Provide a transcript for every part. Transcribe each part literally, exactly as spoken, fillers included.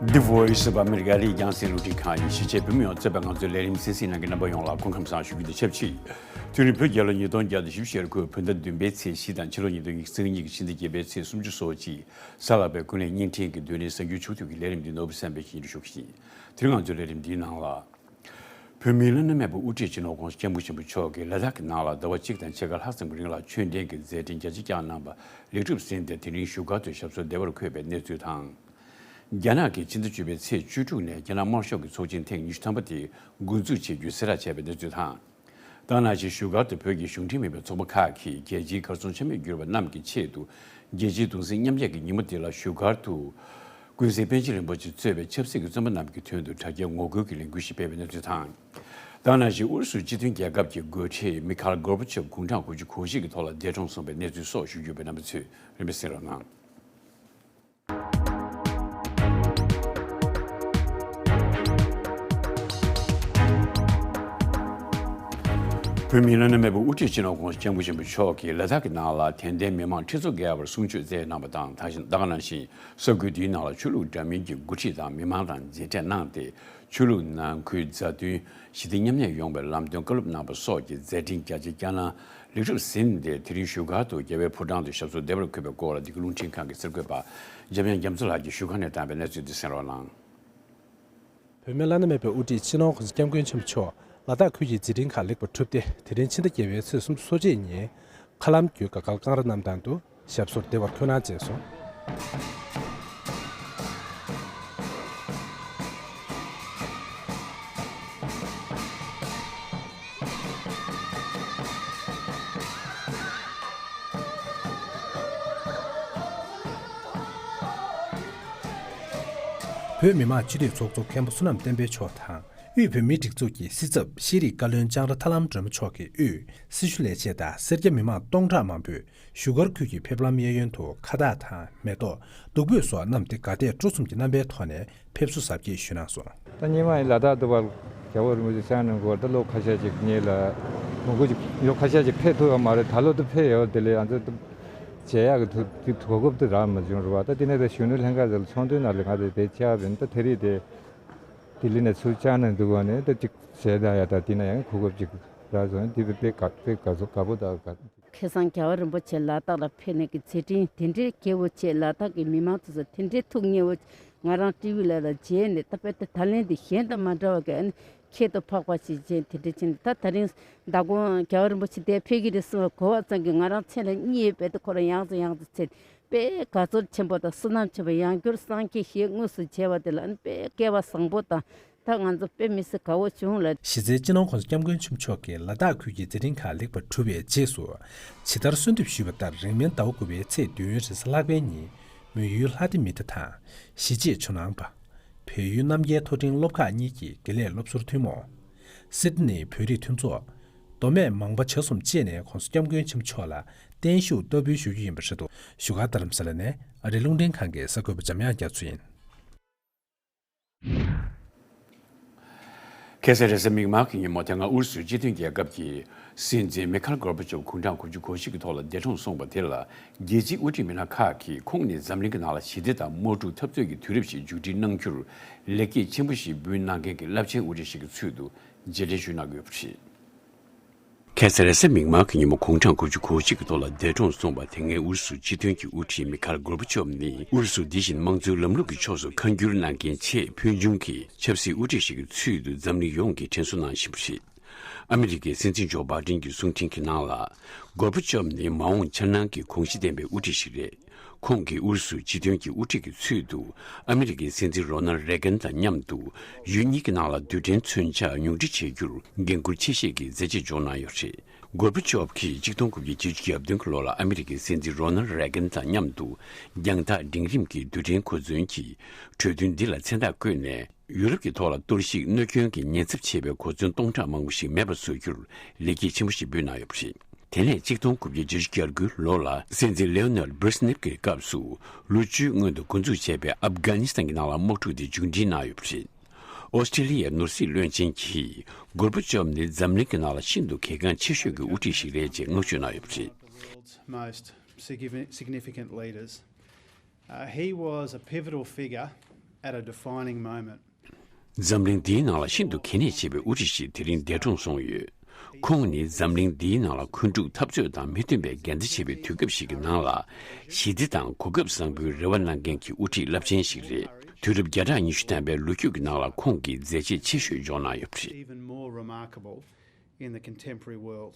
The Voice of America ལས་རྒྱང་སྲིང་རླུང་འཕྲིན་ཁང་ཡིན། གཞིས་བྱེས་བོད་མི་ཡོངས་གཙོས་པའི་ང་ཚོའི་ལས་རིམ་གསན་གཟིགས་གནང་མཁན་རྣམ་པ་ཡོངས་ལ་སྐུ་ཁམས་བཟང་ཞུ་རྒྱུ་དང་ཆབས་ཅིག་དུས་རིང་བོད་རྒྱལ་ལོ་ཉིས་སྟོང་བརྒྱ་དང་བཞི་བཅུ་ཞེ་དགུ་བོད་ཟླ་བདུན་པའི་ཚེས་བཞི་དང་ཕྱི་ལོ་ཉིས་སྟོང་ཉི་ཤུ་རྩ་གཉིས་ཀྱི་ཕྱི་ཟླ་བརྒྱད་པའི་ཚེས་སུམ་ཅུ་སོ་གཅིག་གཟའ་ལྷག་པའི་ཀུན་གླེང་བརྙན་འཕྲིན་གྱི་བསྡུས་གནས་གསར་འགྱུར་ཕྱོགས་བསྡུས་ཀྱི་ལས་རིམ་འདི་ནོར་བུ་བསམ་འཕེལ་གྱིས་སྙན་སྒྲོན་ཞུ་གི་ཡིན། དེ་རིང་ང་ཚོའི་ལས་རིམ་འདིའི་ནང་ལ། བོད་མིའི་བླ་ན་མེད་པ་དབུ་ཁྲིད་སྤྱི་ནོར་༸གོང་ས་༸སྐྱབས་མགོན་ཆེན་པོ་མཆོག་གིས་ལ་དྭགས་ཀྱི་ནང་ལ་ཟླ་བ་གཅིག་དང་ཕྱེད་ཀ་ལྷག་ཙམ་གྱི་རིང་ལ་ཆོས་ལྡན་གྱི་མཛད་འཕྲིན་རྒྱ་ཆེ་བསྐྱངས་གནང་བ་ལེགས་གྲུབ་ཟིན་ཏེ་དེ་རིང་བཞུགས་སྒར་དུ་ཞབས་སོར་བདེ་བར་འཁོད་པའི་གནས་ཚུལ་དང་། རྒྱ་ནག་གིས་ཕྱི་ཟླ་བཅུ་པའི་ཚེས་བཅུ་དྲུག་ནས་རྒྱ་ནག་དམར་ཤོག་གི་ཚོགས་ཆེན་ཐེངས་ཉི་ཤུ་ཐམ་པ་དེ་འགོ་འཛུགས་བྱེད་རྒྱུའི་གསལ་བསྒྲགས་བྱས་པའི་གནས་ཚུལ་དང་། དེ་ནང་བཞིན་བཞུགས་སྒར་དུ་བོད་ཀྱི་གཞུང་འབྲེལ་མིན་པའི་ཚོགས་པ་ཁག་གིས་རྒྱལ་སྤྱིའི་གར་སོང་ཆ་མེད་གྱུར་པ་རྣམས་ཀྱི་ཆེད་དུ་རྒྱལ་སྤྱིའི་གདུང་སེམས་མཉམ་སྐྱེད་ཀྱི་ཉིན་མོ་འདི་ལ་བཞུགས་སྒར་དུ་ཀུན་གཟིགས་པཎ་ཆེན་རིན་པོ་ཆེ་གཙོས་པའི་ཆབ་སྲིད་ཀྱི་བཙོན་པ་རྣམས་ཀྱི་དོན་དུ་དྲ་རྒྱའི་ངོ་རྒོལ་གྱི་ལས་འགུལ་ཞིག་སྤེལ་བའི་གནས་ཚུལ་དང་། དེ་ནང་བཞིན་ཨུ་རུ་སུ་སྤྱི་མཐུན་རྒྱལ་ཁབ་ཀྱི་འགོ་ཁྲིད་མི་ཁ་ལ་གོར་བྷ་ཆོབ་དགུང་གྲངས་དགུ་བཅུ་གོ་གཅིག་གི་ཐོག་ལ་འདས་གྲོངས་སོང་བའི་གནས་ཚུལ་སོགས་ཞུ་རྒྱུ་ཡོད་པས་རྣམ་པ་ཚོས་རིམ་པས་གསན་རོགས་གནང་། བོད་མིའི་བླ་ན་མེད་པ་དབུ་ཁྲིད་སྤྱི་ནོར་༸གོང་ས་༸སྐྱབས་མགོན་ཆེན་པོ་མཆོག་གིས་ལ་དྭགས་ཀྱི་ནང་ལ་དད་ལྡན་མི་མང་ཁྲི་ཚོ་བརྒལ་བར་གསུང་ཆོས་སྩལ་གནང་བ་དང་། ད་ལྟ་ག་ནང་བཞིན་ས་ཁུལ་དེའི་ནང་ལ་ཆོས་ལུགས་འདྲ་མིན་གྱི་འགོ་ཁྲིད་དང་མི་མང་རྣམས་མཇལ་འཕྲད་གནང་སྟེ། ཆོས་ལུགས་ནང་ཁུལ་མཛའ་མཐུན་ཞི་བདེ་མཉམ་གནས་ཡོང་བའི་ལམ་སྟོན་བཀའ་སློབ་གནང་བ་སོགས་ཀྱི་མཛད་འཕྲིན་རྒྱ་ཆེ་བསྐྱངས་གནང་ལེགས་གྲུབ་ཟིན་ཏེ། དེ་རིང་བཞུགས་སྒར་དུ་རྒྱལ་བའི་ཕོ་བྲང་དུ་ཞབས་སོར་བདེ་བར་འཁོད་པའི་སྐོར་ལ་འདི་ག་རླུང་འཕྲིན་ཁང་གི་གསར་འགོད་པ་འཇམ་དབྱངས་རྒྱ་མཚོ་ལགས་ཀྱིས་བཞུགས་སྒར་ནས་བཏང་བའི་གནས་ཚུལ་འདི་གསན་རོགས་གནང་། བོད་མིའི་བླ་ན་མེད་པའི་དབུ་ཁྲིད་སྤྱི་ནོར་༸གོང་ས་༸སྐྱབས་མགོན་ཆེན་པོ་མཆོག་ལ་དྭགས་ཁུལ་གྱི་མཛད་འཕྲིན་ཁག་ལེགས་པར་གྲུབ་སྟེ། དེ་རིང་ཕྱི་ཟླ་བརྒྱད་པའི་ཚེས་སོ་གཅིག་ཉིན་མཁའ་ལམ་བརྒྱུད་དགའ་སྐལ་ཀང་ར་གནམ་ཐང་དུ་ཞབས་སོར་བདེ་བར་འཁོད་གནང་བྱས་སོང་། བོད་མི་མང་སྤྱི་འཐུས་ཚོགས་གཙོ་མཁན་པོ་བསོད་ནམས་བསྟན་འཕེལ་མཆོག་དང་། དབུས་བོད་མིའི་སྒྲིག་འཛུགས་ཀྱི་སྲིད་ཚབ་ཤེས་རིག་བཀའ་བློན་ལྕང་ར་ཐར་ལམ་སྒྲོལ་མ་མཆོག་གིས་དབུས་སྲི་ཞུ་ལས་བྱེད་དང་སེར་སྐྱ་མི་མང་སྟོང་ཕྲག་མང་པོས་བཞུགས་སྒར་ཁུལ་གྱི་ཕེབས་ལམ་གཡས་གཡོན་དུ་ཁ་བཏགས་དང་མེ་ཏོག་བདུག་སྤོས་སོགས་བསྣམས་ཏེ་དགའ་དད་སྤྲོ་གསུམ་གྱི་རྣམ་པའི་ཐོག་ནས་ཕེབས་བསུ་གཟབ་རྒྱས་ཞུས་གནང་སོང་། ད་སྔོན་མ་ཡིན་ལ་དྭགས་དུ་བར་རྒྱལ་བ་རིན་པོ་ཆེ་བཞེངས་གནང་དགོས་ད་ལོ་ཁ་ཤས་ཅིག་ངེད་ལ་མང་པོ་ཅིག་ཡོད་ཁ་ཤས་ཅིག་ཕེབས་ཐུབ་ཡོད་མ་རེད། ད་ལོ་དུ་ཕེབས་ཡོད། དེ་ལས་ང་ཚོ་དུ་མཇལ་ཡག་གི་དུ་དུ་གོ་སྐབས་དུ་རག་མ་བྱུང་རེད་བ། ད་དེ་ནས་ད་གཞོན་ནུ་ལྷན་ཁང་ཟེར་ཚོགས་འདུའི་ནང་ལ་ང་ཚོ་དེ་ཆགས་པ་ཡིན། ད་དེ་རིང་དེ་ལྡི་ལི་ནས་ཚུར་བཅར་གནང་འདུག་བ་ནས་ད་ཅིག་བྱས་ད་ཡ་ད་དེ་ན་ཡང་གོ་སྐབས་ཅིག་རག་སོང་། དེ་དཔེ་དཔེ་དགའ་དཔེ་དགའ་ཚོ་དགའ་པོ་དང་དགའ། ཁ་སང་རྒྱལ་བ་རིན་པོ་ཆེ་ལ་དྭགས་ལ་ཕེབས་ནས་ཀྱི་མཛད་འཕྲིན་དེ་འདྲའི་རྒྱས་པོ་བྱས། ལ་དྭགས་ཀྱི་མི་མང་ཚོ་དེ་འདྲའི་ཐུགས་མཉེས་པོ། ང་རང་ཊི་ཝི་ལ་ལ་མཇལ་ནས་ད་དཔེ་ད་ད་ལན་འདི་གཞན་དང་མ་འདྲ་བ་གི་ཨ་ནི་ཁྱད་དུ་འཕགས་པ་ཞིག་མཇལ། དེ་འདྲ་ཕྱིན་ད་ད་རིང་མདང་དགོང་རྒྱལ་བ་རིན་པོ་ཆེ་འདིར་ཕེབས་ཀྱི་རེད་གསུངས་པ་གོ་བ་ཙམ་གྱིས་ང་རང་མཚན་ལ་གཉིད་ཡེར་བས་ཏེ་ཁོ་རང་ཡང་ཚོ་ཡང་ཚོ་ཚེ་དཔེ་དགའ་ཚོར་ཆེན་པོ་དང་བསོད་ནམས་ཆེན་པོ་ཡང་བསྐྱར་སངས་རྒྱས་ཞེས་དངོས་སུ་མཇལ་བ་དེ་ལ་ཨ་ནི་དཔེ་སྐལ་བ་བཟང་པོ་དང་། ད་ང་ཚོ་དཔེ་མི་སྲིད་དགའ་བོ་བྱུང་ལ། གཞི་རྩའི་སྤྱི་ནོར་༸གོང་ས་༸སྐྱབས་མགོན་ཆེན་པོ་མཆོག་གིས་ལ་དྭགས་ཁུལ་གྱི་མཛད་འཕྲིན་ཁག་ལེགས་པར་གྲུབ་པའི་རྗེས་སུ། ཇི་ལྟར་གསོལ་འདེབས་ཞུས་པ་ལྟར་རིང་མིན་ཟླ་བ་དགུ་པའི་ཚེས་བདུན་རེས་གཟའ་ལྷག་པའི་ཉིན་མོན་ཡུལ་ལྷ་ལྡེ་མི་ཏྲ་དང་གཞིས་བྱེས་ཇོ་ནང་པ། བལ་ཡུལ་རྣམ་རྒྱལ་མཐོ་འབྲིང་སློབ་ཁག་གཉིས་ཀྱི་དགེ་ལས་སློབ་ཟུར་ཐུན་མོང་། སིད་ནི་བོད་རིགས་མཐུན་ཚོགས། མདོ་སྨད་མང་པ་ཇ་གསུམ་བཅས་ནས་༸གོང་ས་༸སྐྱབས་མགོན་ཆེན་པོ་མཆོག་ལ་བརྟན་བཞུགས་བསྟར་འབུལ་ཞུ་རྒྱུ་ཡིན་པ་རེད་འདུག་བཞུགས་སྒར་རྡ་རམ་ས་ལ་ནས་ཨ་རིའི་རླུང་འཕྲིན་ཁང་གི་གསར་འགོད་པ་འཇམ་དབྱངས་རྒྱ་མཚོ་ཡིན། ཁ་སང་རེས་གཟའ་མིག་དམར་གྱི་ཉིན་མོ་དེ་སྔ་ཨུ་རུ་སུའི་སྤྱི་མཐུན་རྒྱལ་ཁབ་ཀྱི་སྲིད་འཛིན་མི་ཁ་ལ་གོར་བྷ་ཆོབ་དགུང་གྲངས་དགུ་བཅུ་གོ་གཅིག་གི་ཐོག་ལ་འདས་གྲོངས་སོང་བ་དེ་ལ་རྒྱལ་སྤྱིའི་དབུ་ཁྲིད་མི་སྣ་ཁག་གིས་ཁོང་ནི་འཛམ་གླིང་གི་ནང་ལ་ཞི་བདེ་དང་དམག་འཁྲུག་འཐབ་རྩོད་ཀྱི་དུས་རབས་ཤིག་མཇུག་སྒྲིལ་གནང་རྒྱུར་ལེགས་སྐྱེས་ཆེན་པོ་ཞིག་འབུལ་གནང་མཁན་གྱི་རླབས་ཆེན་དབུ་ཁྲིད་ཞིག་གི་ཚུལ་དུ་རྗེས་དྲན་ཞུས་གནང་གི་ཡོད་པ་རེད། ཁ་སང་རེས་གཟའ་མིག་དམར་གྱི་ཉིན་མོ་དགུང་གྲངས་དགུ་བཅུ་གོ་གཅིག་གི་ཐོག་ལ་འདས་གྲོངས་སོང་བ་དེ་སྔའི་ཨུ་རུ་སུ་སྤྱི་མཐུན་གྱི་དབུ་ཁྲིད་མི་ཁ་ལ་གོར་བྷ་ཆོབ་ནི་ཨུ་རུ་སུ་འདི་བཞིན་དམངས་གཙོའི་ལམ་ལུགས་ཀྱི་ཕྱོགས་སུ་ཁ་འགྱུར་གནང་མཁན་ཆེས་ཕུལ་བྱུང་གི་ཆབ་སྲིད་དབུ་ཁྲིད་ཞིག་གི་ཚུལ་དུ་འཛམ་གླིང་ཡོངས་ཀྱིས་དྲན་གསོ་གནང་བཞིན་པ་རེད། ཨ་མི་རི་ཀའི་སྲིད་འཛིན་ཇོ་བྷའི་ཌེན་གྱི་གསུང་འཕྲིན་གྱི་ནང་ལ། གོར་བྷ་ཆོབ་ནི་མ་འོངས་འཆར་སྣང་གི་དགོངས་གཞི་ལྡན་པའི་དབུ་ཁྲིད་ཞིག་རེད། ཁོང་གིས་ཨུ་རུ་སུ་སྤྱི་མཐུན་གྱི་དབུ་ཁྲིད་ཀྱི་ཚུལ་དུ་ཨ་མི་རི་ཀའི་སྲིད་འཛིན་རོ་ནལ་རེ་གན་དང་མཉམ་དུ་ཡུལ་གཉིས་ཀྱི་ནང་ལ་རྡུལ་ཕྲན་མཚོན་ཆ་ཉུང་འཕྲི་བྱེད་རྒྱུར་འགན་འཁུར་ཆེ་བཞེས་ཀྱིས་མཛད་རྗེས་འཇོག་གནང་ཡོད་པ་རེད། གོར་བྷ་ཆོབ་ཀྱིས་ཆིག་སྟོང་དགུ་བརྒྱ་བརྒྱད་ཅུ་གྱ་བདུན་གྱི་ལོ་ལ་ཨ་མི་རི་ཀའི་སྲིད་འཛིན་རོ་ནལ་རེ་གན་དང་མཉམ་དུ་རྒྱང་ཐག་འབྲིང་རིམ་གྱི་རྡུལ་ཕྲན་འཁོར་མཚོན་གྱི་གྲོས་མཐུན་འདི་ལ་མཚན་རྟགས་བཀོད་ནས། ཡུ་རོབ་ཀྱི་ཐོག་ལ་གཏོར་བཤིག་གནོད་སྐྱོན་གྱི་ཉེན་ཚབས་ཆེ་བའི་གོ་མཚོན་སྟོང་ཕྲག་མང་པོ་ཞིག་མེད་པ་བཟོ་རྒྱུར་ལེགས་སྐྱེས་ཆེན་པོ་ཞིག་འབུལ་གནང་ཡོད་པ་རེད། དེ་ནས་ཆིག་སྟོང་དགུ་བརྒྱ་བརྒྱད་ཅུ་གྱ་དགུའི་ལོ་ལ་སྲིད་འཛིན་ལེའོ་ནེལ་བྷི་རེ་ཇི་ནེབ་ཀྱི་སྐབས་སུ་ལོ་བཅུའི་སྔོན་དུ་འགོ་འཛུགས་བྱས་པའི་ཨབ་གྷ་ནི་སི་ཐན་གྱི་ནང་ལ་དམག་འཁྲུག་དེ་མཇུག་སྒྲིལ་གནང་ཡོད་པ་རེད། ཨོ་སི་ཀྲི་ལི་ཡའི་ནོར་སྲིད་བློན་ཆེན་གྱིས་གོར་བྷ་ཆོབ་ནི་འཛམ་གླིང་གི་ནང་ལ་ཤིན་ཏུ་གལ་འགངས་ཆེ་ཤོས་ཀྱི་དབུ་ཁྲིད་ཞིག་རེད་ཅེས་བསྔགས་བརྗོད་གནང་ཡོད་པ་རེད། World's most significant, significant leaders. Uh, he was a pivotal figure at a defining moment. འཛམ་གླིང་འདིའི་ནང་ལ་ཤིན་ཏུ་གལ་གནད་ཆེ་བའི་དབུ་ཁྲིད་ཞིག་དེ་རིང་འདས་གྲོངས་སོང་ཡོད། ཁོང་ནི་འཛམ་གླིང་འདིའི་ནང་ལ་འཁོན་འཁྲུག་འཐབ་རྩོད་དང་མི་མཐུན་པའི་འགལ་ཟླ་ཆེ་བའི་དུས་སྐབས་ཤིག་གི་ནང་ལ་ཞི་བདེ་དང་གོ་སྐབས་བཟང་པོའི་རེ་བ་གནང་མཁན་གྱི་དབུ་ཁྲིད་རླབས་ཆེན་ཞིག་རེད། དུས་རབས་བརྒྱ་ཕྲག་ཉི་ཤུ་ཐམ་པའི་ལོ་རྒྱུས་ཀྱི་ནང་ལ་ཁོང་གིས་མཛད་རྗེས་ཆེ་ཤོས་འཇོག་གནང་ཡོད་པ་རེད། Even more remarkable in the contemporary world.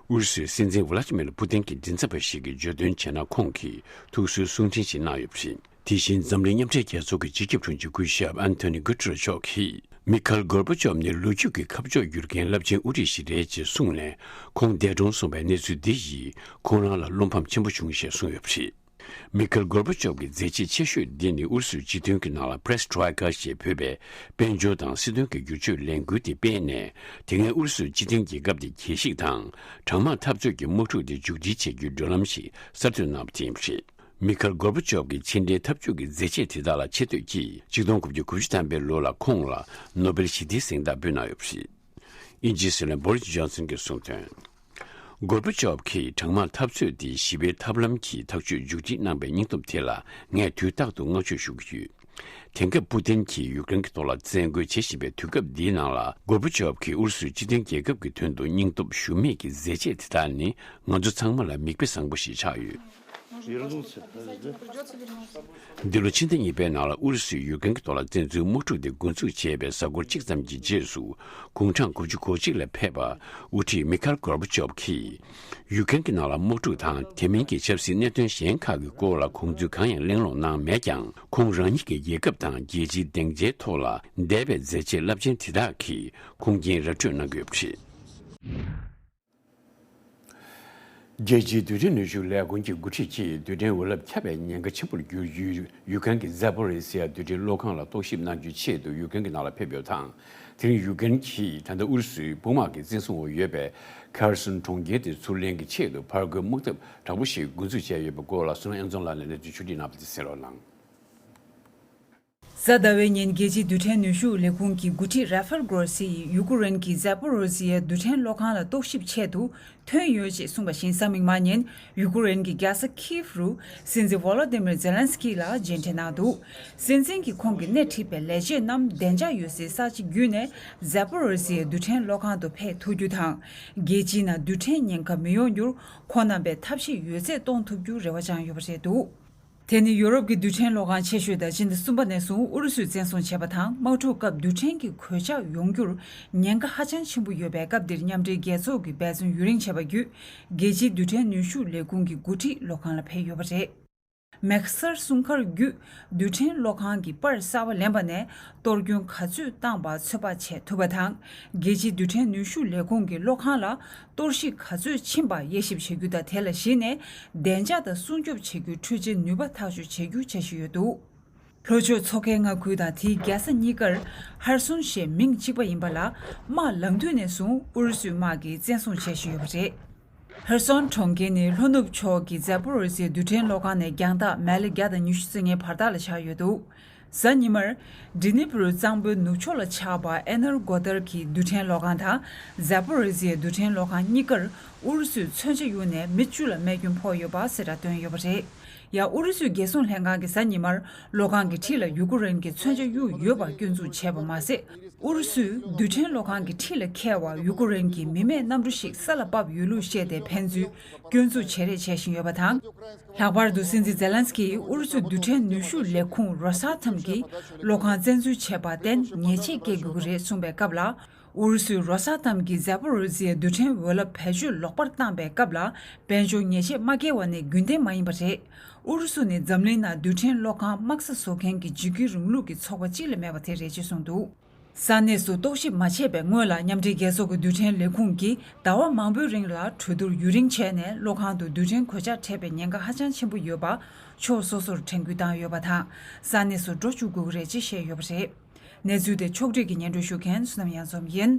ཨུ་རུ་སུའི་སྲིད་འཛིན་ཝ་ལ་ཏི་མིར་པུ་ཏིན་གྱི་མགྲིན་ཚབ་པ་ཞིག་གིས་བརྗོད་དོན་བྱས་ན། ཁོང་གིས་ཐུགས་གསོའི་གསུང་འཕྲིན་ཞིག་གནང་ཡོད་པ་རེད། དེ་བཞིན་འཛམ་གླིང་མཉམ་འབྲེལ་རྒྱལ་ཚོགས་ཀྱི་སྤྱི་ཁྱབ་དྲུང་ཆེ་སྐུ་ཞབས་ཨན་ཐོ་ནི་གུ་ཏེ་རེ་མཆོག་གིས། མི་ཁེལ་གོར་བྷ་ཆོབ་ནི་ལོ་རྒྱུས་ཀྱི་ཁ་ཕྱོགས་བསྒྱུར་མཁན་རླབས་ཆེན་དབུ་ཁྲིད་ཞིག་རེད་ཅེས་གསུངས་ནས། ཁོང་འདས་གྲོངས་སོང་བའི་གནས་ཚུལ་འདི་ཡིས་ཁོང་རང་ལ་བློ་ཕམ་ཆེན་པོ་བྱུང་ཞེས་གསུངས་ཡོད་པ་རེད། མི་ཁེལ་གོར་བྷ་ཆོབ་ཀྱི་མཛད་རྗེས་ཆེ་ཤོས་འདི་ནི་ཨུ་རུ་སུའི་སྤྱི་དོན་གྱི་ནང་ལ་པེ་རེ་སི་ཊོ་ཡི་ཀ་ཞེས་འབོད་པའི་དཔལ་འབྱོར་དང་སྲིད་དོན་གྱི་བསྒྱུར་བཅོས་ལས་འགུལ་དེ་སྤེལ་ནས། དེ་སྔའི་ཨུ་རུ་སུའི་སྤྱི་མཐུན་རྒྱལ་ཁབ་དེ་རྒྱས་བཤིག་དང་། གྲང་དམག་འཐབ་རྩོད་ཀྱི་དམག་འཁྲུག་དེ་མཇུག་སྒྲིལ་བྱེད་རྒྱུའི་བགྲོད་ལམ་ཞིག་གསར་གཏོད་གནང་བ་དེ་ཡིན་པ་རེད། མི་ཁེལ་གོར་བྷ་ཆོབ་ཀྱི་ཕྱི་འབྲེལ་འཐབ་ཇུས་ཀྱི་མཛད་རྗེས་དེ་དག་ལ་ཆེ་བསྟོད་ཀྱིས་ཆིག་སྟོང་དགུ་བརྒྱ་དགུ་བཅུ་ཐམ་པའི་ལོ་ལ་ཁོང་ལ་ནོ་བེལ་ཞི་བདེའི་གཟེངས་རྟགས་འབུལ་གནང་ཡོད་པ་རེད། དབྱིན་ཇིའི་སྲིད་བློན་བོ་རིས་ཇོན་སན་གྱིས་གསུངས་དོན། གོར་བྷ་ཆོབ་ཀྱིས་གྲང་དམག་འཐབ་རྩོད་དེ་ཞི་བའི་ཐབས་ལམ་གྱི་ཐག་གཅོད་མཇུག་སྒྲིལ་གནང་པའི་སྙིང་སྟོབས་དེ་ལ་ངས་དུས་རྟག་ཏུ་བསྔགས་བརྗོད་ཞུ་གི་ཡོད། དེང་སྐབས་པུ་ཏིན་གྱིས་ཡུཀ་རེན་གྱི་ཐོག་ལ་བཙན་རྒོལ་བྱེད་བཞིན་པའི་དུས་སྐབས་འདིའི་ནང་ལ། གོར་བྷ་ཆོབ་ཀྱིས་ཨུ་རུ་སུའི་སྤྱི་མཐུན་རྒྱལ་ཁབ་ཀྱི་དོན་དུ་སྙིང་སྟོབས་ཞུམ་མེད་ཀྱི་མཛད་རྗེས་དེ་དག་ནི། ང་ཚོ་ཚང་མ་ལ་མིག་དཔེ་བཟང་པོ་ཞིག་ཆགས་ཡོད། འདི་ལོ་ཕྱི་ཟླ་གཉིས་པའི་ནང་ལ་ཨུ་རུ་སུས་ཡུཀ་རེན་གྱི་ཐོག་ལ་བཙན་འཛུལ་དམག་འཁྲུག་དེ་འགོ་འཛུགས་བྱས་པའི་གཟའ་འཁོར་གཅིག་ཙམ་གྱི་རྗེས་སུ། དགུང་གྲངས་དགུ་བཅུ་གོ་གཅིག་ལ་ཕེབས་པ་དབུ་ཁྲིད་མི་ཁེལ་གོར་བྷ་ཆོབ་ཀྱིས། ཡུཀ་རེན་གྱི་ནང་ལ་དམག་འཁྲུག་དང་། དེ་མིན་གྱི་ཆབ་སྲིད་གནད་དོན་གཞན་ཁག་གི་སྐོར་ལ་དགོངས་ཚུལ་གང་ཡང་གླེང་སློང་གནང་མེད་ཀྱང་། ཁོང་རང་ཉིད་ཀྱི་རྒྱལ་ཁབ་དང་རྒྱལ་སྤྱིའི་སྡིངས་ཆའི་ཐོག་ལ་འདས་པའི་མཛད་རྗེས་རླབས་ཆེན་དེ་དག་གིས་ཁུངས་སྐྱེལ་ར་སྤྲོད་གནང་གི་ཡོད་པ་རེད། རྒྱལ་སྤྱིའི་རྡུལ་ཕྲན་ནུས་ཤུགས་ལས་ཁུངས་ཀྱི་འགོ་ཁྲིད་ཀྱིས་རྡུལ་ཕྲན་འོད་རླབས་ཁྱབ་པའི་ཉེན་ཁ་ཆེན་པོར་གྱུར་ཡུལ་ཡུ་ཀེ་རེན་གྱི་ཛ་པོ་རི་སི་ཡ་རྡུལ་ཕྲན་གློག་ཁང་ལ་རྟོག་ཞིབ་གནང་རྒྱུའི་ཆེད་དུ་ཡུ་ཀེ་རེན་གྱི་ནང་ལ་ཕེབས་ཡོད་པ་དང་། དེ་རིང་ཡུ་ཀེ་རེན་གྱིས་ད་ལྟ་ཨུ་རུ་སུའི་དཔུང་དམག་གི་བཙན་བཟུང་འོག་ཡོད་པའི་ཁེར་སོན་གྲོང་ཁྱེར་དེ་ཚུར་ལེན་གྱི་ཆེད་དུ་ཕར་རྒོལ་དམག་འཐབ་དྲག་པོ་ཞིག་འགོ་འཛུགས་བྱས་ཡོད་པའི་སྐོར་ལ་བསོད་ནམས་དབྱངས་འཛོམས་ལགས་ནས་གནས་ཚུལ་ཕྱོགས་སྒྲིག་གནང་བ་དེ་གསན་རོགས་གནང་། གཟའ་ཟླ་བའི་ཉིན་རྒྱལ་སྤྱིའི་རྡུལ་ཕྲན་ནུས་ཤུགས་ལས་ཁུངས་ཀྱི་འགོ་ཁྲིད་ར་ཧྥེལ་གྷོ་རོ་སི་ཡིས་ཡུ་ཀེ་རེན་གྱི་ཛ་པོ་རོ་ཟི་ཡའི་རྡུལ་ཕྲན་གློག་ཁང་ལ་རྟོག་ཞིབ་ཆེད་དུ་ཐོན་ཡོད་ཅེས་གསུངས་པ་བཞིན། གཟའ་མིག་དམར་ཉིན་ཡུ་ཀེ་རེན་གྱི་རྒྱལ་ས་ཁིབ་རུ་སྲིད་འཛིན་ཝོ་ལོ་ཏི་མིར་ཛེ་ལན་སི་ཀི་ལ་མཇལ་འཕྲད་གནང་འདུག། སྲིད་འཛིན་གྱིས་ཁོང་གིས་སྣེ་ཁྲིད་པའི་ལས་བྱེད་རྣམས་བདེ་འཇགས་ཡོད་སའི་ས་ཆ་བརྒྱུད་ནས་ཛ་པོ་རོ་ཟི་ཡའི་རྡུལ་ཕྲན་གློག་ཁང་དུ་ཕེབས་ཐུབ་རྒྱུ་དང་། རྒྱལ་སྤྱིའི་ནང་རྡུལ་ཕྲན་ཉེན་ཁ་མི་ཡོང་རྒྱུར་ཁོང་རྣམ་པས་ཐབས་ཤེས་ཡོད་ཚད་གཏོང་ཐུབ་རྒྱུར་རེ་བ་བཅངས་ཡོད་པ་རེད་འདུག། དེ་ནི་ཡོ་རོབ་ཀྱི་རྡུལ་ཕྲན་གློག་ཁང་ཆེ་ཤོས་དང་། སྤྱི་ཟླ་གསུམ་པ་ནས་བཟུང་ཨུ་རུ་སུས་བཙན་བཟུང་བྱས་པ་དང་། དམག་འཁྲུག་སྐབས་རྡུལ་ཕྲན་གྱི་གོད་ཆག་ཡོང་རྒྱུར་ཉེན་ཁ་ཧ་ཅང་ཆེན་པོ་ཡོད་པའི་སྐབས་འདིར། མཉམ་འབྲེལ་རྒྱལ་ཚོགས་ཀྱིས་འབད་བརྩོན་ཡུན་རིང་བྱས་པ་བརྒྱུད། རྒྱལ་སྤྱིའི་རྡུལ་ཕྲན་ནུས་ཤུགས་ལས་ཁུངས་ཀྱི་འགོ་ཁྲིད་གློག་ཁང་ལ་ཕེབས་ཡོད་པ་རེད། མེག་སར་སྲུང་སྐར་བརྒྱུད་རྡུལ་ཕྲན་གློག་ཁང་གི་པར་གསར་པ་ལེན་པ་ནས་གཏོར་སྐྱོན་ག་ཚོད་བཏང་བ་ཚོད་དཔག་བྱེད་ཐུབ་པ་དང་། རྒྱལ་སྤྱིའི་རྡུལ་ཕྲན་ནུས་ཤུགས་ལས་ཁུངས་ཀྱི་གློག་ཁང་ལ་གཏོར་བཤིག་ག་ཚོད་ཕྱིན་པ་དབྱེ་ཞིབ་བྱེད་རྒྱུ་དང་། དེ་ལ་གཞིགས་ནས་བདེ་འཇགས་དང་སྲུང་སྐྱོབ་བྱེད་རྒྱུའི་འཕྲུལ་ཆས་ནུས་པ་ཐག་གཅོད་བྱེད་རྒྱུ་འཆར་གཞི་ཡོད་འདུག། ལྷོ་ཕྱོགས་མཚོ་ཁའི་མངའ་ཁུལ་དང་། དེའི་རྒྱལ་ས་གཉིས་ཀར་ཧར་སུན་ཞེས་མིང་གཅིག་པ་ཡིན་པ་ལ། དམག་ལངས་དུས་ནས་བཟུང་ཨུ་རུ་སུའི་དམག་གིས་བཙན་བཟུང་བྱེད་བཞིན་ཡོད་པ་རེད། ཧེར་སོན་གྲོང་ཁྱེར་ནི་ལྷོ་ནུབ་ཕྱོགས་ཀྱི་ཛ་པོ་རོ་ཟི་ཡའི་རྡུལ་ཕྲན་གློག་ཁང་ནས་རྒྱང་ཐག་མའི་ལི་བརྒྱ་དང་ཉི་ཤུ་རྩ་ལྔའི་བར་ཐག་ལ་ཆགས་ཡོད་འདུག། གཟའ་ཉི་མར། ཌི་ནི་པུར་གཙང་པོའི་ནུབ་ཕྱོགས་ལ་ཆགས་པ་ཨེ་ནར་གོ་དར་གྱི་རྡུལ་ཕྲན་གློག་ཁང་དང་། ཛ་པོ་རོ་ཟི་ཡའི་རྡུལ་ཕྲན་གློག་ཁང་གཉིས་ཀར་ཨུ་རུ་སུའི་མཚོན་ཆ་གཡུགས་ནས་མི་བཅུ་ལ་རྨས་སྐྱོན་ཕོག་ཡོད་པ་གསལ་བསྒྲགས་བཏོན་ཡོད་པ་རེད། ཡང་ཨུ་རུ་སུའི་རྒྱལ་སྲུང་ལྷན་ཁང་གིས་གཟའ་ཉི་མར་གློག་ཁང་གི་འཁྲིས་ལ་ཡུ་ཀེ་རེན་གྱི་མཚོན་ཆ་གཡུགས་ཡོད་པ་སྐྱོན་འཛུགས་བྱས་པ་མ་ཟད། ཨུ་རུ་སུས་རྡུལ་ཕྲན་གློག་ཁང་གི་འཁྲིས་ལ་འཁེལ་བར་ཡུ་ཀེ་རེན་གྱི་མི་མེད་གནམ་གྲུ་ཞིག་ས་ལ་བབས་ཡོད་ལུགས་བཤད་དེ་ཕན་ཚུན་སྐྱོན་འཛུགས་བྱེད་རེས་བྱེད་བཞིན་ཡོད་པ་དང་། ལྷག་པར་དུ་སྲིད་འཛིན་ཛེ་ལན་སི་ཀིས་ཨུ་རུ་སུའི་རྡུལ་ཕྲན་ནུས་ཤུགས་ལས་ཁུངས་རོ་ས་ཐམ་གྱིས་གློག་ཁང་བཙན་འཛུལ་བྱས་པར་བརྟེན་ཉེས་ཆད་བཀལ་དགོས་ཀྱི་རེད་གསུངས་པའི་སྐབས་ལ། ཨུ་རུ་སུས་རོ་ས་ཐམ་གྱི་ཛ་པོ་རོ་ཟི་ཡའི་རྡུལ་ཕྲན་འོད་རླབས་བེད་སྤྱོད་ལོག་པར་བཏང་པའི་སྐབས་ལ་དཔལ་འབྱོར་ཉེས་ཆད་མ་བཀལ་བ་ནི་རྒྱུན་ལྡན་མ་ཡིན་པ་རེད། ཨུ་རུ་སུ་ནི་འཛམ་གླིང་ནང་རྡུལ་ཕྲན་གློག་ཁང་དམག་ས་བཟོ་མཁན་གྱི་འཇིགས་སྐུལ་རིང་ལུགས་ཀྱི་ཚོགས་པ་གཅིག་ལས་མེད་པ་དེ་རེད་ཅེས་གསུངས་འདུག། ས་གནས་སུ་རྟོག་ཞིབ་མ་བྱས་པའི་སྔོན་ལ་མཉམ་འབྲེལ་རྒྱལ་ཚོགས་ཀྱི་རྡུལ་ཕྲན་ལས་ཁུངས་ཀྱིས་ཟླ་བ་མང་པོའི་རིང་ལ་གྲོས་བསྡུར་ཡུན་རིང་བྱས་ནས་གློག་ཁང་དུ་རྡུལ་ཕྲན་གོད་ཆག་འཕྲད་པའི་ཉེན་ཁ་ཧ་ཅང་ཆེན་པོ་ཡོད་པ་ཕྱོགས་སོ་སོར་དྲན་སྐུལ་བཏང་ཡོད་པ་དང་། ས་གནས་སུ་འགྲོ་བཅུག་དགོས་ཀྱི་རེད་ཅེས་བཤད་ཡོད་པ་རེད། གནས་ཚུལ་དེ་ཕྱོགས་བསྒྲིགས་ཀྱིས་སྙན་སྒྲོན་ཞུ་མཁན་བསོད་ནམས་གཡང་འཛོམས་ཡིན།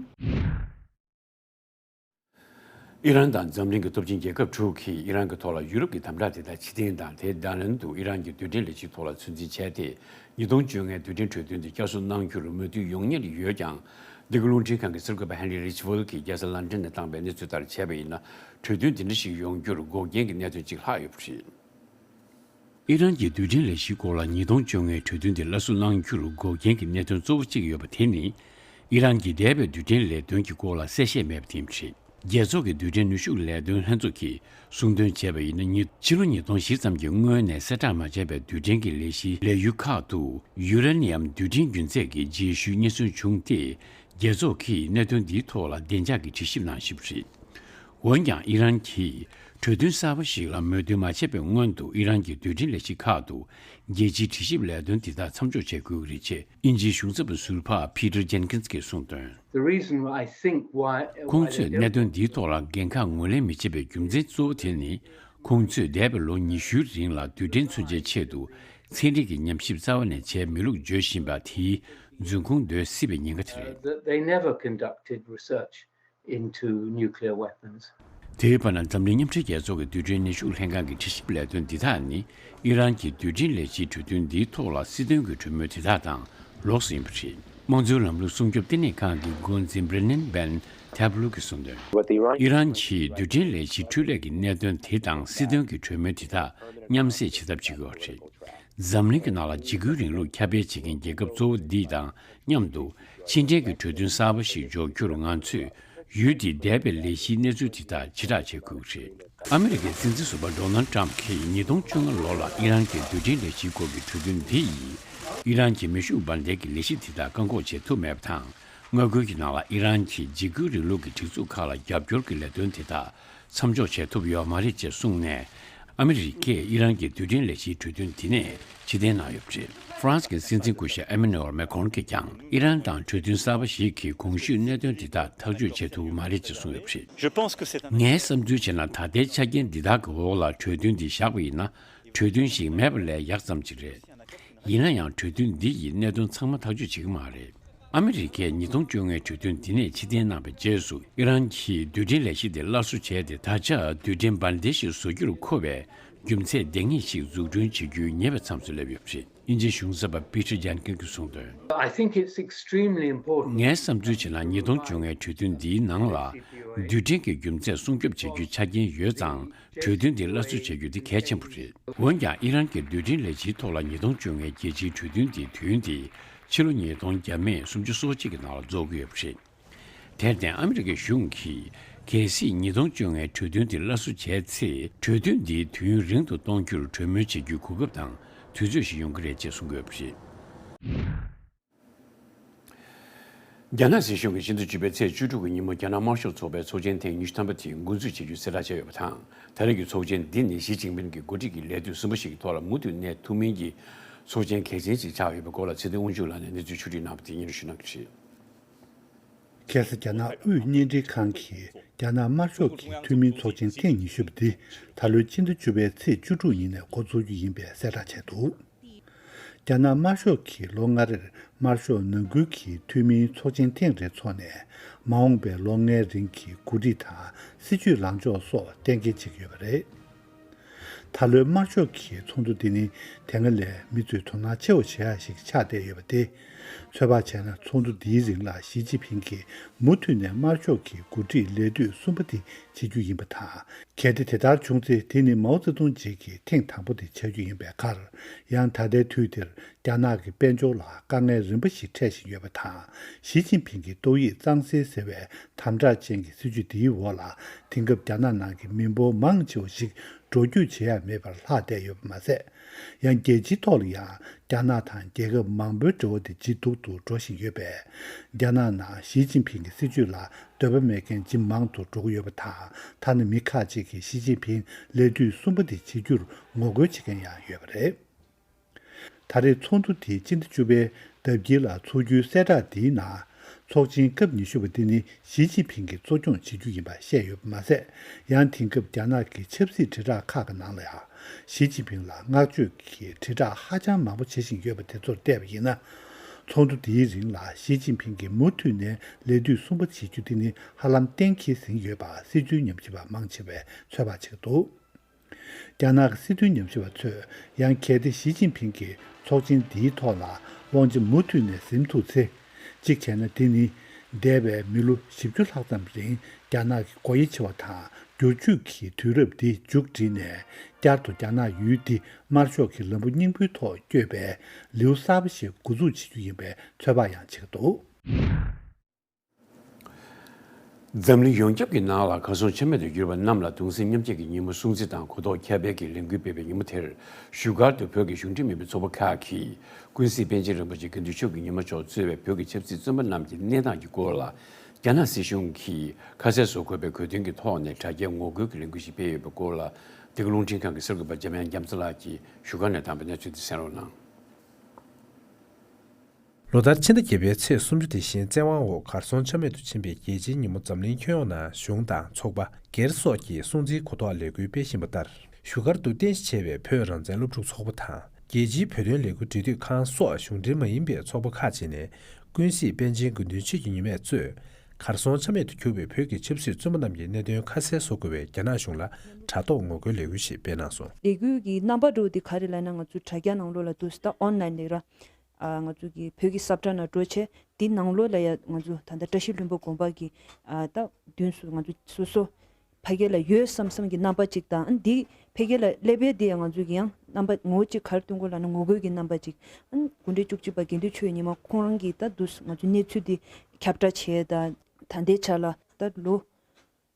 ཨི་རན་དང་འཛམ་གླིང་གི་སྟོབས་ཆེན་རྒྱལ་ཁབ་དྲུག་གིས་ཨི་རན་གྱི་ཐོག་ལ་ཡུ་རོབ་ཀྱི་དམ་དྲག་དེ་དག་ཕྱིར་འཐེན་དང་། དེའི་བརྡ་ལན་དུ་ཨི་རན་གྱི་རྡུལ་ཕྲན་ལས་གཞིའི་ཐོག་ལ་ཚོད་འཛིན་བྱས་ཏེ། ཉིས་སྟོང་བཅོ་ལྔའི་རྡུལ་ཕྲན་གྲོས་མཐུན་དེ་བསྐྱར་གསོ་གནང་རྒྱུར་མོས་མཐུན་ཡོང་ཉེན་ཡོད་ཀྱང་། འདི་ག་རླུང་འཕྲིན་ཁང་གི་གསར་འགོད་པ་ཧན་རི་རིཆ་ཝུལ་གྱིས་རྒྱལ་ས་ལན་ཀྲན་ནས་བཏང་པའི་གནས་ཚུལ་ལྟར་བྱས་པ་ཡིན་ན། གྲོས་མཐུན་དེ་འདྲ་ཞིག་ཡོང་རྒྱུར་འགོག་རྐྱེན་གྱི་གནད་དོན་གཅིག་ལྷག་ཡོད་པ་རེད། ཨི་རན་གྱི་རྡུལ་ཕྲན་ལས་གཞིའི་སྐོར་ལ་ཉིས་སྟོང་བཅོ་ལྔའི་གྲོས་མཐུན་དེ་སླར་གསོ་གནང་རྒྱུར་འགོག་རྐྱེན་གྱི་གནད་དོན་གཙོ་བོ་གཅིག་ཡོད་པ་དེ་ནི། ཨི་རན་གྱི་འདས་པའི་རྡུལ་ཕྲན་ལས་དོན་གྱི་སྐོར་ལ་གསལ་བཤད་མེད་པ་དེ་ཡིན་པ་རེད། རྒྱལ་ཚོགས་ཀྱི་རྡུལ་ཕྲན་ནུས་ཤུགས་ལས་དོན་ལྷན་ཚོགས་ཀྱིས་གསུང་དོན་བྱས་པ་ཡིན་ན། ཕྱི་ལོ་ཉིས་སྟོང་བཞི་ཙམ་གྱི་སྔོན་ནས་གསལ་བསྒྲགས་མ་བྱས་པའི་རྡུལ་ཕྲན་གྱི་ལས་གཞིའི་ལས་ཡུལ་ཁག་ཏུ་ཡུ་རེ་ནི་ཡམ་རྡུལ་ཕྲན་རྒྱུན་ཚད་ཀྱི་རྗེས་ཤུལ་རྙེད་སོན་བྱུང་སྟེ། རྒྱལ་ཚོགས་ཀྱིས་གནད་དོན་འདིའི་ཐོག་ལ་བདེ་འཇགས་ཀྱི་དྲི་ཞིབ་གནང་བཞིན་པ་རེད། འོན་ཀྱང་། ཨི་རན་གྱིས་གྲོས་མཐུན་གསར་པ་ཞིག་ལ་མོས་མཐུན་མ་བྱས་པའི་སྔོན་དུ། ཨི་རན་གྱི་རྡུལ་ཕྲན་ལས་གཞི་ཁག་ཏུ་རྒྱལ་སྤྱིའི་དྲི་ཞིབ་ལས་དོན་འདི་དག་མཚམས་འཇོག་བྱེད་དགོས་ཀྱི་རེད་ཅེས་དབྱིན་ཇིའི་གཞུང་ཚབ་ཟུར་པ་Peter Jenkins གྱིས་གསུངས་དོན། The reason I think why ཁོང་ཚོས་གནད་དོན་འདིའི་ཐོག་ལ་འགན་ཁག་ངོས་ལེན་མི་བྱེད་པའི་རྒྱུ་མཚན་གཙོ་བོ་དེ་ནི། ཁོང་ཚོས་འདས་པའི་ལོ་ཉི་ཤུའི་རིང་ལ་རྡུལ་ཕྲན་མཚོན་ཆའི་ཆེད་དུ་ཚན་རིག་གི་ཉམས་ཞིབ་རྩ་བ་ནས་བྱས་མེད་ལུགས་བརྗོད་བཞིན་པ་དེའི་རྫུན་ཁུངས་འདོད་སྲིད་པའི་ཉེན་ཁ་དེ་རེད། That they never conducted research into nuclear weapons. དེའི་བར་ན། འཛམ་གླིང་མཉམ་འབྲེལ་རྒྱལ་ཚོགས་ཀྱི་རྡུལ་ཕྲན་ནུས་ཤུགས་ལྷན་ཁང་གི་དྲི་ཞིབ་ལས་དོན་འདི་དག་ནི། ཨི་རན་གྱི་རྡུལ་ཕྲན་ལས་གཞིའི་གྲོས་མཐུན་འདིའི་ཐོག་ལ་སྲིད་དོན་གྱི་གྲོས་མོལ་དེ་དག་དང་ལོགས་སུ་ཡིན་པ་རེད། དམངས་གཙོའི་ལམ་ལུགས་སྲུང་སྐྱོབ་བསྟི་གནས་ཁང་གི་འགོ་འཛིན་Brennan Ben Tablou གིས་གསུངས་དོན། ཨི་རན་གྱིས་རྡུལ་ཕྲན་ལས་གཞིའི་འཕྲུལ་ལས་ཀྱི་གནད་དོན་དེ་དང་སྲིད་དོན་གྱི་གྲོས་མོལ་དེ་དག་མཉམ་བསྲེས་བྱེད་ཐབས་བྱེད་ཀྱི་ཡོད་པ་རེད། འཛམ་གླིང་གི་ནང་ལ་འཇིགས་སྐུལ་རིང་ལུགས་ཁྱབ་སྤེལ་བྱེད་མཁན་རྒྱལ་ཁབ་གཙོ་བོ་འདི་དང་མཉམ་དུ་ཕྱི་འབྲེལ་གྱི་གྲོས་མཐུན་གསར་པ་ཞིག་འཇོག་རྒྱུར་ང་ཚོས་ཡུལ་དེའི་འདས་པའི་ལས་གཞིའི་གནས་ཚུལ་དེ་དག་ཕྱིར་བསྒྲགས་བྱེད་དགོས་ཀྱི་རེད། ཨ་མི་རི་ཀའི་སྲིད་འཛིན་ཟུར་པ་Donald Trump གྱིས་ཉིས་སྟོང་བཅོ་ལྔ་ལོ་ལ་ཨི་རན་གྱི་རྡུལ་ཕྲན་ལས་གཞིའི་སྐོར་གྱི་གྲོས་མཐུན་འདི་ཡིས་ཨི་རན་གྱི་མེ་ཤུགས་འབར་མདེལ་གྱི་ལས་གཞི་དེ་དག་བཀག་འགོག་བྱེད་ཐུབ་མེད་པ་དང་། མངའ་ཁུལ་གྱི་ནང་ལ་ཨི་རན་གྱི་འཇིགས་སྐུལ་རིང་ལུགས་ཀྱི་སྒྲིག་འཛུགས་ཁག་ལ་རྒྱབ་སྐྱོར་གྱི་ལས་དོན་དེ་དག་མཚམས་འཇོག་བྱེད་ཐུབ་ཡོད་མ་རེད་ཅེས་གསུངས་ནས། ཨ་མི་རི་ཀས་ཨི་རན་གྱི་རྡུལ་ཕྲན་ལས་གཞིའི་གྲོས་མཐུན་དེ་ནས་ཕྱིར་འཐེན་གནང་ཡོད་པ་རེད། ཧྥ་རན་སི་གི་སྲིད་འཛིན་སྐུ་ཞབས་Emmanuel Macron གྱིས་ཀྱང་ཨི་རན་དང་གྲོས་མཐུན་གསར་པ་ཞིག་གིས་གོང་ཞུས་གནད་དོན་འདི་དག་ཐག་གཅོད་བྱེད་ཐུབ་མ་རེད་ཅེས་གསུངས་ཡོད་པ་རེད། Je pense que c'est un ངའི་བསམ་ཚུལ་བྱས་ན། ད་ལྟའི་ཆ་རྐྱེན་འདི་དག་གི་འོག་ལ་གྲོས་མཐུན་འདི་བཞག་པ་ཡིན་ན། གྲོས་མཐུན་ཞིག་མེད་པ་ལས་ཡག་ཙམ་ཅིག་རེད། ཡིན་ན་ཡང་། གྲོས་མཐུན་འདི་ཡིས་གནད་དོན་ཚང་མ་ཐག་གཅོད་བྱེད་ཀྱི་མ་རེད། ཨ་མི་རི་ཀས་ཉིས་སྟོང་བཅོ་ལྔའི་གྲོས་མཐུན་འདི་ནས་ཕྱིར་འཐེན་གནང་བའི་རྗེས་སུ། ཨི་རན་གྱིས་རྡུལ་ཕྲན་ལས་གཞི་དེ་སླར་གསོ་བྱས་ཏེ། ད་ཆ་རྡུལ་ཕྲན་འབར་མདེལ་ཞིག་བཟོ་རྒྱུར་མཁོ་བའི་རྒྱུ་མཚན་ལྡན་ངེས་ཤིག་འཛུགས་སྐྲུན་བྱེད་རྒྱུའི་ཉེ་བའི་མཚམས་སུ་སླེབས་ཡོད་པ་རེད། དབྱིན་ཇིའི་གཞུང་ཚབ་པ་Peter Jenkins གྱིས་གསུངས་དོན། I think it's extremely important. ངའི་བསམ་ཚུལ་བྱས་ན། ཉིས་སྟོང་བཅོ་ལྔའི་གྲོས་མཐུན་འདིའི་ནང་ལ་རྡུལ་ཕྲན་གྱི་རྒྱུ་མཚན་སྲུང་སྐྱོབ་བྱ་རྒྱུའི་ཆ་རྐྱེན་ཡོད་ཙང་། གྲོས་མཐུན་འདི་སླར་གསོ་བྱ་རྒྱུ་དེ་གལ་ཆེན་པོ་རེད། འོན་ཀྱང་། ཨི་རན་གྱི་རྡུལ་ཕྲན་ལས་གཞིའི་ཐོག་ལ་ཉིས་སྟོང་བཅོ་ལྔའི་རྒྱལ་སྤྱིའི་གྲོས་མཐུན་དེའི་དུས་ཡུན་དེ་ཕྱི་ལོ་ཉིས་སྟོང་བརྒྱ་མེད་སུམ་ཅུ་སོ་གཅིག་གི་ནང་ལ་རྫོགས་ཀྱི་ཡོད་པ་རེད། དེར་བརྟེན། ཨ་མི་རི་ཀའི་གཞུང་གིས་གལ་སྲིད་ཉིས་སྟོང་བཅོ་ལྔའི་གྲོས་མཐུན་དེ་སླར་གསོ་བྱས་ཚེ། གྲོས་མཐུན་འདིའི་དུས་ཡུན་རིང་དུ་གཏོང་རྒྱུར་གྲོས་མོལ་བྱེད་རྒྱུའི་གོ་སྐབས་དང་དུས་ཚོད་ཞིག་ཡོང་གི་རེད་ཅེས་གསུང་གི་ཡོད་པ་རེད། རྒྱ་ནག་སྲིད་གཞུང་གིས་ཕྱི་ཟླ་བཅུ་པའི་ཚེས་བཅུ་དྲུག་གི་ཉིན་མོ་རྒྱ་ནག་དམར་ཤོག་ཚོགས་པའི་ཚོགས་ཆེན་ཐེངས་ཉི་ཤུ་ཐམ་པ་དེ་འགོ་འཛུགས་བྱེད་རྒྱུའི་གསལ་བསྒྲགས་བྱས་ཡོད་པ་དང་། ད་རེས་ཀྱི་ཚོགས་ཆེན་འདི་ནི་ཞི་ཅིན་ཕིན་གྱི་འགོ་ཁྲིད་ཀྱི་ལས་དུས་གསུམ་པ་ཞིག་གི་ཐོག་ལ་མུ་མཐུད་གནས་ཐུབ་མིན་གྱི་ཚོགས་ཆེན་གལ་ཆེན་ཞིག་ཆགས་ཡོད་པའི་སྐོར་ལ་ཚེ་བརྟན་དབང་ཕྱུག་ལགས་ནས་གནས་ཚུལ་ཕྱོགས་སྒྲིག་གནང་བ་དེ་སྙན་སྒྲོན་ཞུ་གནང་གི་རེད། ཁ་སང་རྒྱ་ནག་དབུས་བརྙན་འཕྲིན་ཁང་གིས་རྒྱ་ནག་དམར་ཤོག་གི་འཐུས་མིའི་ཚོགས་ཆེན་ཐེངས་ཉི་ཤུ་པ་འདི་ད་ལོའི་ཕྱི་ཟླ་བཅུ་པའི་ཚེས་བཅུ་དྲུག་ཉིན་ནས་འགོ་འཛུགས་རྒྱུ་ཡིན་པའི་གསལ་བསྒྲགས་བྱས་འདུག་རྒྱ་ནག་དམར་ཤོག་གིས་ལོ་ལྔ་རེར་དམར་ཤོག་ནང་ཁུལ་གྱི་འཐུས་མིའི་ཚོགས་ཆེན་ཐེངས་རེ་འཚོགས་ནས། མ་འོངས་པའི་ལོ་ལྔའི་རིང་གི་འགོ་ཁྲིད་དང་སྲིད་ཇུས་ལངས་ཕྱོགས་སོགས་གཏན་འཁེལ་བྱེད་ཀྱི་ཡོད་པ་རེད། ད་ལོའི་དམར་ཤོག་གི་ཚོགས་འདུ་འདི་ནི་དེ་སྔ་ལས་མི་ཚོས་དོ་སྣང་ཆེ་བ་བྱེད་ཡ་ཞིག་ཆགས་བསྡད་ཡོད་པ་སྟེ། ཚོད་དཔག་བྱས་ན། ཚོགས་འདུ་འདིའི་རིང་ལ་ཞི་ཅིན་ཕིང་གིས་མུ་མཐུད་ནས་དམར་ཤོག་གི་འགོ་ཁྲིད་ལས་དུས་གསུམ་པ་དེ་བྱེད་རྒྱུ་ཡིན་པ་དང་། གལ་ཏེ་དེ་ལྟར་བྱུང་ཚེ། དེ་ནི་མའོ་ཙེ་ཏུང་རྗེས་ཀྱི་ཐེངས་དང་པོ་དེ་ཆགས་རྒྱུ་ཡིན་པའི་ཁར། ཡང་ད་ལྟའི་དུས་འདིར་རྒྱ་ནག་གི་དཔལ་འབྱོར་ལ་དཀའ་ངལ་རིམ་པ་ཞིག་འཕྲད་བཞིན་ཡོད་པ་དང་། ཞི་ཅིན་ཕིང་གི་ཏོག་དབྱིབས་གཙང་སེལ་ཟེར་བའི་དམ་དྲག་ཅན་གྱི་སྲིད་ཇུས་འདིའི་འོག་ལ། དེང་སྐབས་རྒྱ་ནག་ནང་གི་མི་འབོར་མང་ཆེ་བ་ཞིག་འགྲོ་སྐྱོད་བྱེད་ཡ་མེད་པར་ལྷག་བསྡད་ཡོད་པ་མ་ཟད། ཡང་རྒྱལ་སྤྱིའི་ཐོག་ལ་ཡང་རྒྱ་ནག་དང་རྒྱལ་ཁབ་མང་པོའི་འབྲེལ་བ་དེ་ཇེ་སྡུག་ཏུ་འགྲོ་བཞིན་ཡོད་པས། རྒྱ་ནག་ནང་ཞི་ཅིན་ཕིང་གི་སྲིད་ཇུས་ལ་འདོད་པ་མེད་མཁན་ཇེ་མང་དུ་འགྲོ་གི་ཡོད་པ་དང་། ཐ་ན་མི་ཁག་ཅིག་གིས་ཞི་ཅིན་ཕིང་ལས་དུས་གསུམ་པ་དེ་བྱེད་རྒྱུར་ངོ་རྒོལ་བྱེད་མཁན་ཡང་ཡོད་པ་རེད། ད་རེས་ཚོགས་འདུ་དེ་སྤྱི་ཟླ་བཅུ་པའི་ཟླ་དཀྱིལ་ལ་འཚོགས་རྒྱུའི་གསལ་བསྒྲགས་འདིའི་ནང་། ཚོགས་ཆེན་སྐབས་ཉི་ཤུ་པ་འདི་ནི་ཞི་ཅིན་ཕིང་གིས་གཙོ་སྐྱོང་བྱེད་རྒྱུ་ཡིན་པ་བཤད་ཡོད་པ་མ་ཟད། ཡང་དེང་སྐབས་རྒྱ་ནག་གི་ཆབ་སྲིད་དྲིལ་བསྒྲགས་ཁག་གི་ནང་ལ་ཡང་། ཞི་ཅིན་ཕིང་ལ་བསྔགས་བརྗོད་ཀྱི་དྲིལ་བསྒྲགས་ཧ་ཅང་མང་པོ་བྱེད་བཞིན་ཡོད་པ་དེ་ཚོར་བལྟས་པ་ཡིན་ན། ཚོགས་འདུ་འདིའི་རིང་ལ་ཞི་ཅིན་ཕིང་གིས་མུ་མཐུད་ནས་ལས་དུས་གསུམ་པ་བྱེད་རྒྱུ་དེ་ནི་ཧ་ལམ་གཏན་འཁེལ་ཟིན་ཡོད་པ་སྲིད་དོན་ཉམས་ཞིབ་པ་མང་ཆེ་བས་ཚོད་དཔག་བྱེད་ཀྱི་འདུག་རྒྱ་ནག་གི་སྲིད་དོན་ཉམས་ཞིབ་པ་ཚོས་ཡང་། གལ་ཏེ་ཞི་ཅིན་ཕིང་གིས་ཚོགས་ཆེན་འདིའི་ཐོག་ལ་དབང་ཆ་མུ་མཐུད་ནས་ཟིན་ཐུབ་ཚེ། གཅིག་བྱས་ན། དེ་ནི་འདས་པའི་མི་ལོ་བཞི་བཅུ་ལྷག་ཙམ་རིང་རྒྱ་ནག་གི་སྒོ་དབྱེ་ཕྱེ་བ་དང་། བསྒྱུར་བཅོས་ཀྱི་དུས་རབས་འདི་མཇུག་བསྒྲིལ་ནས། བསྐྱར་དུ་རྒྱ་ནག་ཡུལ་འདི་དམར་ཤོག་གི་ལམ་བུ་རྙིང་པའི་ཐོག་བསྐྱོད་པའི་ལེའུ་གསར་པ་ཞིག་འགོ་འཛུགས་བྱེད་རྒྱུ་ཡིན་པའི་ཚོད་དཔག་ཡང་བྱེད་ཀྱི་འདུག། འཛམ་གླིང་ཡོངས་ཁྱབ་ཀྱི་ནང་ལ་གར་སོང་ཆ་མེད་དུ་གྱུར་པ་རྣམས་ལ་གདུང་སེམས་མཉམ་སྐྱེད་ཀྱི་ཉིན་མོ་སྲུང་བརྩི་དང་གོ་རྟོགས་ཁྱབ་སྤེལ་གྱི་ལས་འགུལ་སྤེལ་བའི་ཉིན་མོ་དེར། བཞུགས་སྒར་དུ་བོད་ཀྱི་གཞུང་འབྲེལ་མིན་པའི་ཚོགས་པ་ཁག་གིས་ཀུན་གཟིགས་པཎ་ཆེན་རིན་པོ་ཆེ་དགེ་འདུན་ཆོས་ཀྱི་ཉི་མ་མཆོག་གཙོས་པའི་བོད་ཀྱི་ཆབ་སྲིད་བཙོན་པ་རྣམས་ཀྱི་གནས་སྟངས་ཀྱི་སྐོར་ལ། རྒྱ་ནག་སྲིད་གཞུང་གིས་ཁ་གསལ་བཟོ་དགོས་པའི་གོ་དོན་གྱི་ཐོག་ནས་དྲ་རྒྱའི་ངོ་རྒོལ་གྱི་ལས་འགུལ་ཞིག་སྤེལ་ཡོད་པའི་སྐོར་ལ། འདི་ག་རླུང་འཕྲིན་ཁང་གི་གསར་འགོད་པ་འཇམ་དབྱངས་རྒྱ་མཚོ་ལགས་ཀྱིས་བཞུགས་སྒར་ནས་བཏང་བའི་གནས་ཚུལ་དེ་གསན་རོགས་གནང་། ལོ་ལྟར་ཕྱི་ཟླ་བརྒྱད་པའི་ཚེས་སུམ་ཅུ་དེ་བཞིན་བཙན་དབང་འོག་གར་སོང་ཆ་མེད་དུ་ཕྱིན་པའི་རྒྱལ་སྤྱིའི་ཉིན་མོ་འཛམ་གླིང་ཁྱོན་ཡོངས་ནང་གཞུང་དང་ཚོགས་པ་སྒེར་སོགས་ཀྱིས་སྲུང་བརྩིའི་གོ་རྟོགས་ལས་འགུལ་སྤེལ་བཞིན་པ་ལྟར། བཞུགས་སྒར་དུ་རྟེན་གཞི་བྱས་པའི་བོད་རང་བཙན་སློབ་ཕྲུག་ཚོགས་པ་དང་། རྒྱལ་སྤྱིའི་བོད་དོན་ལས་འགུལ་འབྲེལ་མཐུད་ཁང་སོགས་གཞུང་འབྲེལ་མ་ཡིན་པའི་ཚོགས་པ་ཁག་ཅིག་ནས། ཀུན་གཟིགས་པཎ་ཆེན་དགེ་འདུན་ཆོས་ཀྱི་ཉི་མས་གཙོས། གར་སོང་ཆ་མེད་དུ་གྱུར་པའི་བོད་ཀྱི་ཆབ་སྲིད་བཙོན་པ་རྣམས་ཀྱི་གནད་དོན་ཁ་གསལ་བཟོ་དགོས་པའི་རྒྱ་ནག་གཞུང་ལ་དྲ་ཐོག་ངོ་རྒོལ་ལས་འགུལ་ཞིག་སྤེལ་གནང་སོང་། ལས་འགུལ་གྱི་རྣམ་པ་འདྲ་བོ་དེ་ག་རེ་ལབ་ན། ང་ཚོ་དྲ་རྒྱ་ནང་ལོགས་ལ་འདུག་སེ་ད་ཨོན་ལན་ལབ་ར། ཨ། ང་ཚོ་གི་བོད་ཀྱི་ས་བཀྲ་ནང་འགྲོ་བྱས། དེ་ནང་ལོགས་ལ་ཡ་ང་ཚོ་ད་ལྟ་བཀྲ་ཤིས་ལྷུན་པོ་དགོན་པ་གི། ཨ། ད་མདུན་སུ་ང་ཚོ་སོ་སོ་ཕ་གི་ལ་ཡོད་བསམ་བསམ་གྱི་རྣམ་པ་གཅིག་དང་། ཨ། འདི་ཕ་གི་ལ་སླེབས་པའི་དེ་ཡང་ང་ཚོ་གི་ཡང་རྣམ་པ་ངོ་བོ་གཅིག་ག་རེ་སྟོན་དགོས་ལབ་ན། ངོ་རྒོལ་གྱི་རྣམ་པ་གཅིག། ཨ། དགུ་འབྲེལ་བཅུ་གཅིག་པ་དགེ་འདུན་ཆོས་ཀྱི་ཉི་མ་ཁོང་རང་གིས་ད་འདུག་སེ་ང་ཚོ་གནས་ཚུལ་འདི་ཁྱབ་བསྒྲགས་བྱས། ད་ད་ལྟའི་ཆ་ལ་ད་ལོ་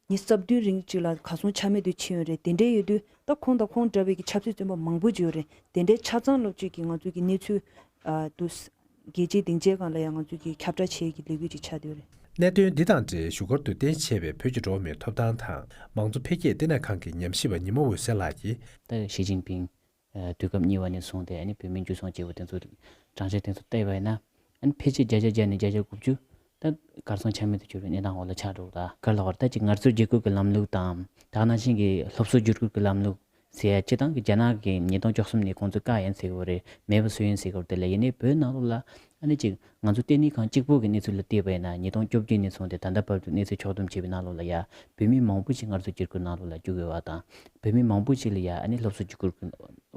ཉི་ཤུ་རྩ་བདུན་རིང་གཅིག་ལ་གར་སོང་ཆ་མེད་དུ་ཕྱིན་ཡོད་རེད། དེ་འདྲའི་ཡོད་དུས་ད་ཁོང་དང་ཁོང་འདྲ་བའི་གི་ཆབ་སྲིད་བཙོན་པ་མང་པོ་ཅིག་ཡོད་རེད། དེ་འདྲའི་ཆ་ཚང་ལོབས་ཅིག་གི་ང་ཚོ་གི་གནས་ཚུལ། ཨ། དུ་རྒྱལ་སྤྱིའི་སྡིངས་ཆའི་སྒང་ལ་ཡང་ང་ཚོ་གི་ཁྱབ་བསྒྲགས་བྱེད་ཀྱི་ལས་འགུལ་ཅིག་ཆགས་བསྡད་ཡོད་རེད། གནད་དོན་འདི་དང་འབྲེལ་བཞུགས་སྒར་དུ་རྟེན་གཞི་བྱས་པའི་བོད་ཀྱི་འགྲོ་བ་མིའི་ཐོབ་ཐང་དང་མང་གཙོ་འཕེལ་རྒྱས་བསྟི་གནས་ཁང་གི་ཉམས་ཞིབ་པ་ཉི་མ་འོད་ཟེར་ལགས་ཀྱིས། ད་ཞི་ཅིན་ཕིང་། ཨ། དུས་སྐབས་གཉིས་པ་ནས་བཟུང་སྟེ། ཨ་ནི་བོད་མིའི་འཇུ་བཟུང་བྱས་པ་དེ་ཚོ་གྲངས་ཆ་དེ་ཚོ་བལྟས་པ་ཡིན་ན། ཨ་ནི་ཕལ་ཆེར་བརྒྱ་ཆ་བརྒྱ་ནས་བརྒྱ་ཆ་དགུ་བཅུ་ད་གར་སོང་ཆ་མེད་དུ་གྱུར་བའི་གནས་སྟངས་འོག་ལ་ཆགས་འགྲོ་གི། ད་ག་རེ་ལབ་པ་རེད། ད་ཅིག་ངལ་རྩོལ་བརྒྱུད་སྐུལ་གྱི་ལམ་ལུགས་དང་། ད་ག་ནང་བཞིན་གྱི་སློབ་གསོ་བརྒྱུད་སྐུལ་གྱི་ལམ་ལུགས་ཟེར་ཡ། སྤྱིར་བཏང་གི་རྒྱ་ནག་གིས་ཉིས་སྟོང་བཅུ་གསུམ་ནས་ཁོང་ཚོས་བཀག་ཡིན་ཟེར་གྱི་ཡོད་རེད། མེད་པ་བཟོས་ཡིན་ཟེར་གྱི་ཡོད་རེད། དེ་ལ་ཡིན་ནའི་བོད་ནང་ལོགས་ལ་ཨ་ནི་ཅིག་ང་ཚོ་བསྟི་གནས་ཁང་གཅིག་པོ་གི་གནས་ཚུལ་ལ་བལྟས་པ་ཡིན་ན། ཉིས་སྟོང་བཅོ་བརྒྱད་ནས་བཟུང་སྟེ་ད་ལྟ་བར་དུ་གནས་ཚུལ་ཕྱོགས་བསྡོམས་བྱས་པའི་ནང་ལོགས་ལ་ཡ། བོད་མི་མང་པོ་ཞིག་ངལ་རྩོལ་བརྒྱུད་སྐུལ་ནང་ལོགས་ལ་བཅུག་ཡོད་པ་དང་། བོད་མི་མང་པོ་ཞིག་ལ་ཡ་ཨ་ནི་སློབ་གསོ་བརྒྱུད་སྐུལ་གྱི་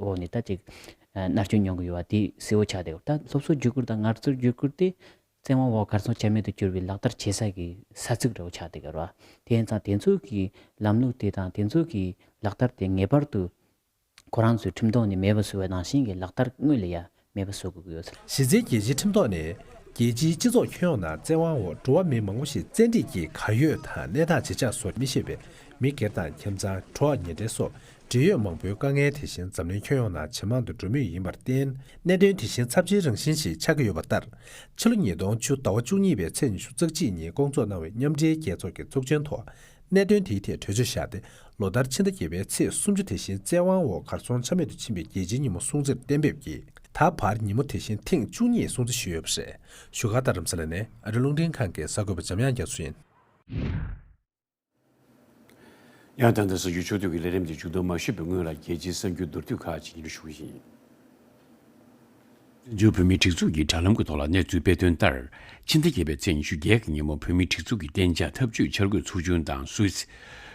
འོག་ནས་ད་ཅིག་མནར་གཅོད་མྱོང་གི་ཡོད་པ་དེ་གསལ་བོ་ཆགས་བསྡད་ཡོད། ད་སློབ་གསོ་བརྒྱུད་སྐུལ་དང་ངལ་རྩོལ་བརྒྱུད་སྐུལ་དེ་བཙན་དབང་འོག་གར་སོང་ཆ་མེད་དུ་གྱུར་བའི་ལག་བསྟར་བྱེད་ས་གི་ས་ཚིགས་འདྲ་བོ་ཆགས་བསྡད་ཀྱི་རེད་བ། དེ་ཡིན་ཙང་དེ་ཚོ་གི་ལམ་ལུགས་དེ་དང་དེ་ཚོ་གི་ལག་བསྟར་དེ་ངེས་པར་དུ་ཁོ་རང་ཚོའི་ཁྲིམས་ཐོག་ནས་མེད་པ་བཟོ་བའི་ནང་བཞིན་གྱི་ལག་བསྟར་དངོས་ལ་ཡ་མེད་པ་བཟོ་དགོས་ཀྱི་ཡོད་ཟེར། གཞི་རྩའི་རྒྱལ་སྤྱིའི་ཁྲིམས་ཐོག་ནས་རྒྱལ་སྤྱིའི་སྤྱི་ཚོགས་ཁྱོན་ཡོངས་ནང་བཙན་དབང་འོག་འགྲོ་བ་མི་མང་པོ་ཞིག་བཙན་ཁྲིད་ཀྱིས་གར་ཡོད་དང་གནས་སྟངས་ཇི་ཆགས་སོགས་མི་ཤེས་པའི་མི་སྒེར་དང་ཁྱིམ་ཚང་། འགྲོ་བ་ཉེ་འབྲེལ་སོགས་འབྲེལ་ཡོད་མང་པོའི་དཀའ་ངལ་དེ་བཞིན་འཛམ་གླིང་ཁྱོན་ཡོངས་ནང་ཇེ་མང་དུ་འགྲོ་མུས་ཡིན་པར་བརྟེན། གནད་དོན་དེ་བཞིན་ཚབས་ཆེའི་རང་བཞིན་ཞིག་ཆགས་ཀྱི་ཡོད་པ་ལྟར། ཕྱི་ལོ་ཉིས་སྟོང་བཅུ་ཟླ་བ་བཅུ་གཉིས་པའི་ཚེས་ཉི་ཤུ་རྩ་གཅིག་ཉིན་བསྐོང་ཚོགས་གནང་བའི་མཉམ་འབྲེལ་རྒྱལ་ཚོགས་ཀྱི་ཚོགས་ཆེན་ཐོག་གནད་དོན་དེའི་ཐད་གྲོས་ཆོད་བཞག་སྟེ། ལོ་ལྟར་ཕྱི་ཟླ་བརྒྱད་པའི་ཚེས་སུམ་ཅུ་དེ་བཞིན་བཙན་དབང་འོག་གར་སོང་ཆ་མེད་དུ་ཕྱིན་པའི་རྒྱལ་སྤྱིའི་ཉིན་མོ་སྲུང་བརྩིར་གཏན་འབེབས་ཀྱིས། ད་བར་ཉིན་མོ་དེ་བཞིན་ཐེངས་བཅུ་གཉིས་སྲུང་བརྩི་ཞུས་ཡོད་པ་རེད། བཞུགས་སྒར་རྡ་རམ་ས་ལ་ནས་ཨ་རི་རླུང་འཕྲིན་ཁང་གི་གསར་འགོད་པ་འཇམ་དབྱངས་རྒྱ་མཚོ་ཡིན། ཡང་ད་ལྟ་གསར་འགྱུར་ཕྱོགས་བསྡུས་ཀྱི་ལས་རིམ་དེ་མཇུག་སྡོམ་མ་ཞུས་པའི་སྔོན་ལ། རྒྱལ་སྤྱིའི་གསར་འགྱུར་མདོར་བསྡུས་ཁག་ཅིག་སྙན་སྒྲོན་ཞུ་གི་ཡིན། བཙན་བྱོལ་བོད་མིའི་སྒྲིག་འཛུགས་ཀྱི་དྲ་ལམ་གྱི་ཐོག་ལ་གནས་ཚུལ་སྤེལ་དོན་ལྟར། ཕྱི་ཟླ་བརྒྱད་པའི་ཚེས་ཉི་ཤུ་བརྒྱད་ཀྱི་ཉིན་མོ་བོད་མིའི་སྒྲིག་འཛུགས་ཀྱི་གཏན་འཇགས་ཐབས་ཇུས་འཆར་འགོད་ཚོགས་ཆུང་དང་སུད་སི།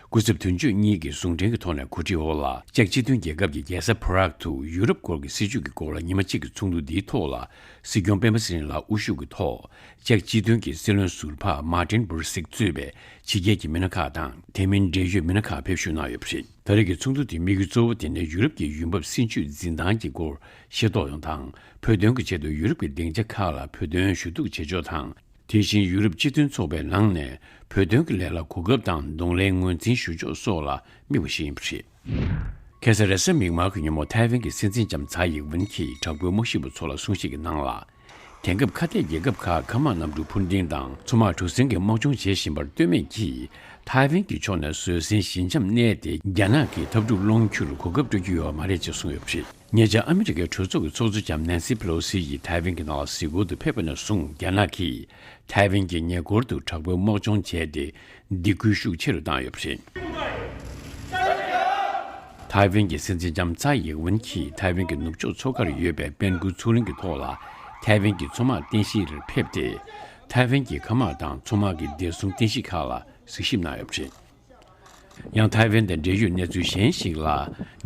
སྐུ་ཚབ་དོན་གཅོད་གཉིས་ཀྱི་ཟུང་འབྲེལ་གྱི་ཐོག་ནས་གོ་སྒྲིག་འོག་ལ། ཅེཀ་སྤྱི་མཐུན་རྒྱལ་ཁབ་ཀྱི་རྒྱལ་ས་པ་རག་ཏུ་ཡུ་རོབ་སྐོར་གྱི་སྲིད་བྱུས་ཀྱི་སྐོར་ལ་ཉི་མ་གཅིག་གི་ཚོགས་འདུ་འདིའི་ཐོག་ལ། སྲིད་སྐྱོང་སྤེན་པ་ཚེ་རིང་ལགས་དབུ་བཞུགས་ཀྱི་ཐོག་ཅེཀ་སྤྱི་མཐུན་གྱི་སྲིད་བློན་ཟུར་པ་མར་ཏིན་བུར་སིག་གཙོས་པའི་ཕྱི་རྒྱལ་གྱི་མི་སྣ་ཁག་དང་། དེ་མིན་འབྲེལ་ཡོད་མི་སྣ་ཁག་ཕེབས་ཞུགས་གནང་ཡོད་པ་རེད། ད་རེས་ཀྱི་ཚོགས་འདུ་དེའི་དམིགས་ཡུལ་གཙོ་བོ་དེ་ནི་ཡུ་རོབ་ཀྱི་ཡུལ་འབབ་སྲིད་བྱུས་འཛིན་སྟངས་ཀྱི་སྐོར་ཤེས་རྟོགས་ཡོང་དང་། བོད་དོན་གྱི་ཆེད་དུ་ཡུ་རོབ་ཀྱི་སྡིངས་ཆ་ཁག་ལ་བོད་དོན་ཞུ་གཏུག་བྱེད་ཕྱོགས་དང་། དེ་བཞིན་ཡུ་རོབ་སྤྱི་མཐུན་ཚོགས་པའི་ནང་ནས་བོད་དོན་གྱི་ལས་ལ་གོ་སྐབས་དང་གདོང་ལེན་ངོས་འཛིན་ཞུ་ཕྱོགས་སོགས་ལ་དམིགས་པ་ཞིག་ཡིན་པ་རེད། ཁ་སང་རེས་གཟའ་མིག་དམར་གྱི་ཉིན་མོ་ཐའེ་ཝན་གྱི་སྲིད་འཛིན་ལྕམ་ཚའེ་ཡིག་ཝུན་གྱིས་དྲག་པོའི་དམག་ཞིབ་པ་ཚོ་ལ་གསུང་བཤད་ཀྱི་ནང་ལ། དེང་སྐབས་ཁ་གཏད་རྒྱལ་ཁབ་ཁག་མཁའ་དམག་གནམ་གྲུ་འཕུར་མདེལ་དང་མཚོ་དམག་གྲུ་གཟིངས་ཀྱི་དམག་སྦྱོང་བྱེད་བཞིན་པར་ལྟོས་མེད་ཀྱིས། ཐའེ་ཝན་གྱི་ཕྱོགས་ནས་བཟོད་བསྲན་ཞི་འཇམ་གནས་ཏེ། རྒྱ་ནག་གིས་འཐབ་འཁྲུག་སློང་རྒྱུར་གོ་སྐབས་སྤྲོད་ཀྱི་ཡོད་པ་མ་རེད་ཅེས་གསུངས་ཡོད་པ་རེད། ཉེ་ཆར་ཨ་མི་རི་ཀའི་གྲོས་ཚོགས་ཀྱི་ཚོགས་གཙོ་ལྕམ་ནན་སི་པེ་ལོ་སི་ཡིས་ཐའེ་ཝན་གྱི་ནང་ལ་གཟིགས་སྐོར་དུ་ཕེབས་པ་ནས་བཟུང་། རྒྱ་ནག་གིས་ཐའེ་ཝན་གྱི་ཉེ་འཁོར་དུ་དྲག་པོའི་དམག་སྦྱོང་བྱས་ཏེ། སྡིགས་སྐུལ་ཤུགས་ཆེ་རུ་བཏང་ཡོད་པ་རེད། ཐའེ་ཝན་གྱི་སྲིད་འཛིན་ལྕམ་ཚའེ་ཡིག་ཝུན་གྱིས་ཐའེ་ཝན་གྱི་ནུབ་ཕྱོགས་མཚོ་ཁར་ཡོད་པའི་པན་ཀུའུ་མཚོ་གླིང་གི་ཐོག་ལ། ཐའེ་ཝན་གྱི་མཚོ་དམག་རྟེན་གཞིར་ཕེབས་ཏེ། ཐའེ་ཝན་གྱི་མཁའ་དམག་དང་མཚོ་དམག་གི་བདེ་སྲུང་རྟེན་གཞི་ཁག་ལ་གཟིགས་ཞིབ་གནང་ཡོད་པ་རེད། ཡང་ཐའེ་ཝན་དང་འབྲེལ་ཡོད་གནས་ཚུལ་གཞན་ཞིག་ལ།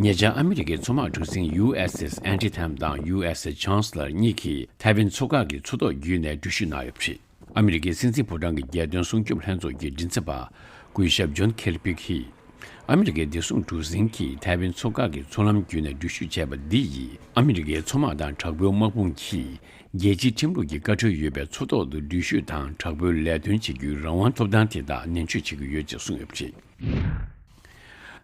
ཉེ་ཆར་ཨ་མི་རི་ཀའི་མཚོ་དམག་གྲུ་གཟིངས་ཡུ་ཨེས་ཨེས་Antietam དང་ཡུ་ཨེས་ཨེས་Chancellor གཉིས་ཀྱིས་ཐའེ་ཝན་མཚོ་འགག་གི་མཚོ་ཐོག་བརྒྱུད་ནས་འགྲུལ་བཞུད་གནང་ཡོད་པ་རེད། ཨ་མི་རི་ཀའི་སྲིད་འཛིན་ཕོ་བྲང་གི་རྒྱལ་དོན་སྲུང་སྐྱོབ་ལྷན་ཚོགས་ཀྱི་མགྲིན་ཚབ་པ་སྐུ་ཞབས་ཇོན་ཁེར་པི་གིས། ཨ་མི་རི་ཀའི་བདེ་སྲུང་གྲུ་གཟིངས་ཀྱིས་ཐའེ་ཝན་མཚོ་འགག་གི་མཚོ་ལམ་བརྒྱུད་ནས་འགྲུལ་བཞུད་བྱས་པ་འདི་ཡིས་ཨ་མི་རི་ཀའི་མཚོ་དམག་དང་དྲག་པོའི་དམག་དཔུང་གིས་རྒྱལ་སྤྱིའི་ཁྲིམས་ལུགས་ཀྱི་བཀའ་འཁྲོལ་ཡོད་པའི་མཚོ་ཐོག་ཏུ་འགྲུལ་བཞུད་དང་དྲག་པོའི་ལས་དོན་བྱེད་རྒྱུའི་རང་དབང་ཐོབ་ཐང་དེ་དག་ནན་བརྗོད་བྱེད་ཀྱི་ཡོད་ཅེས་གསུངས་ཡོད་པ་རེད།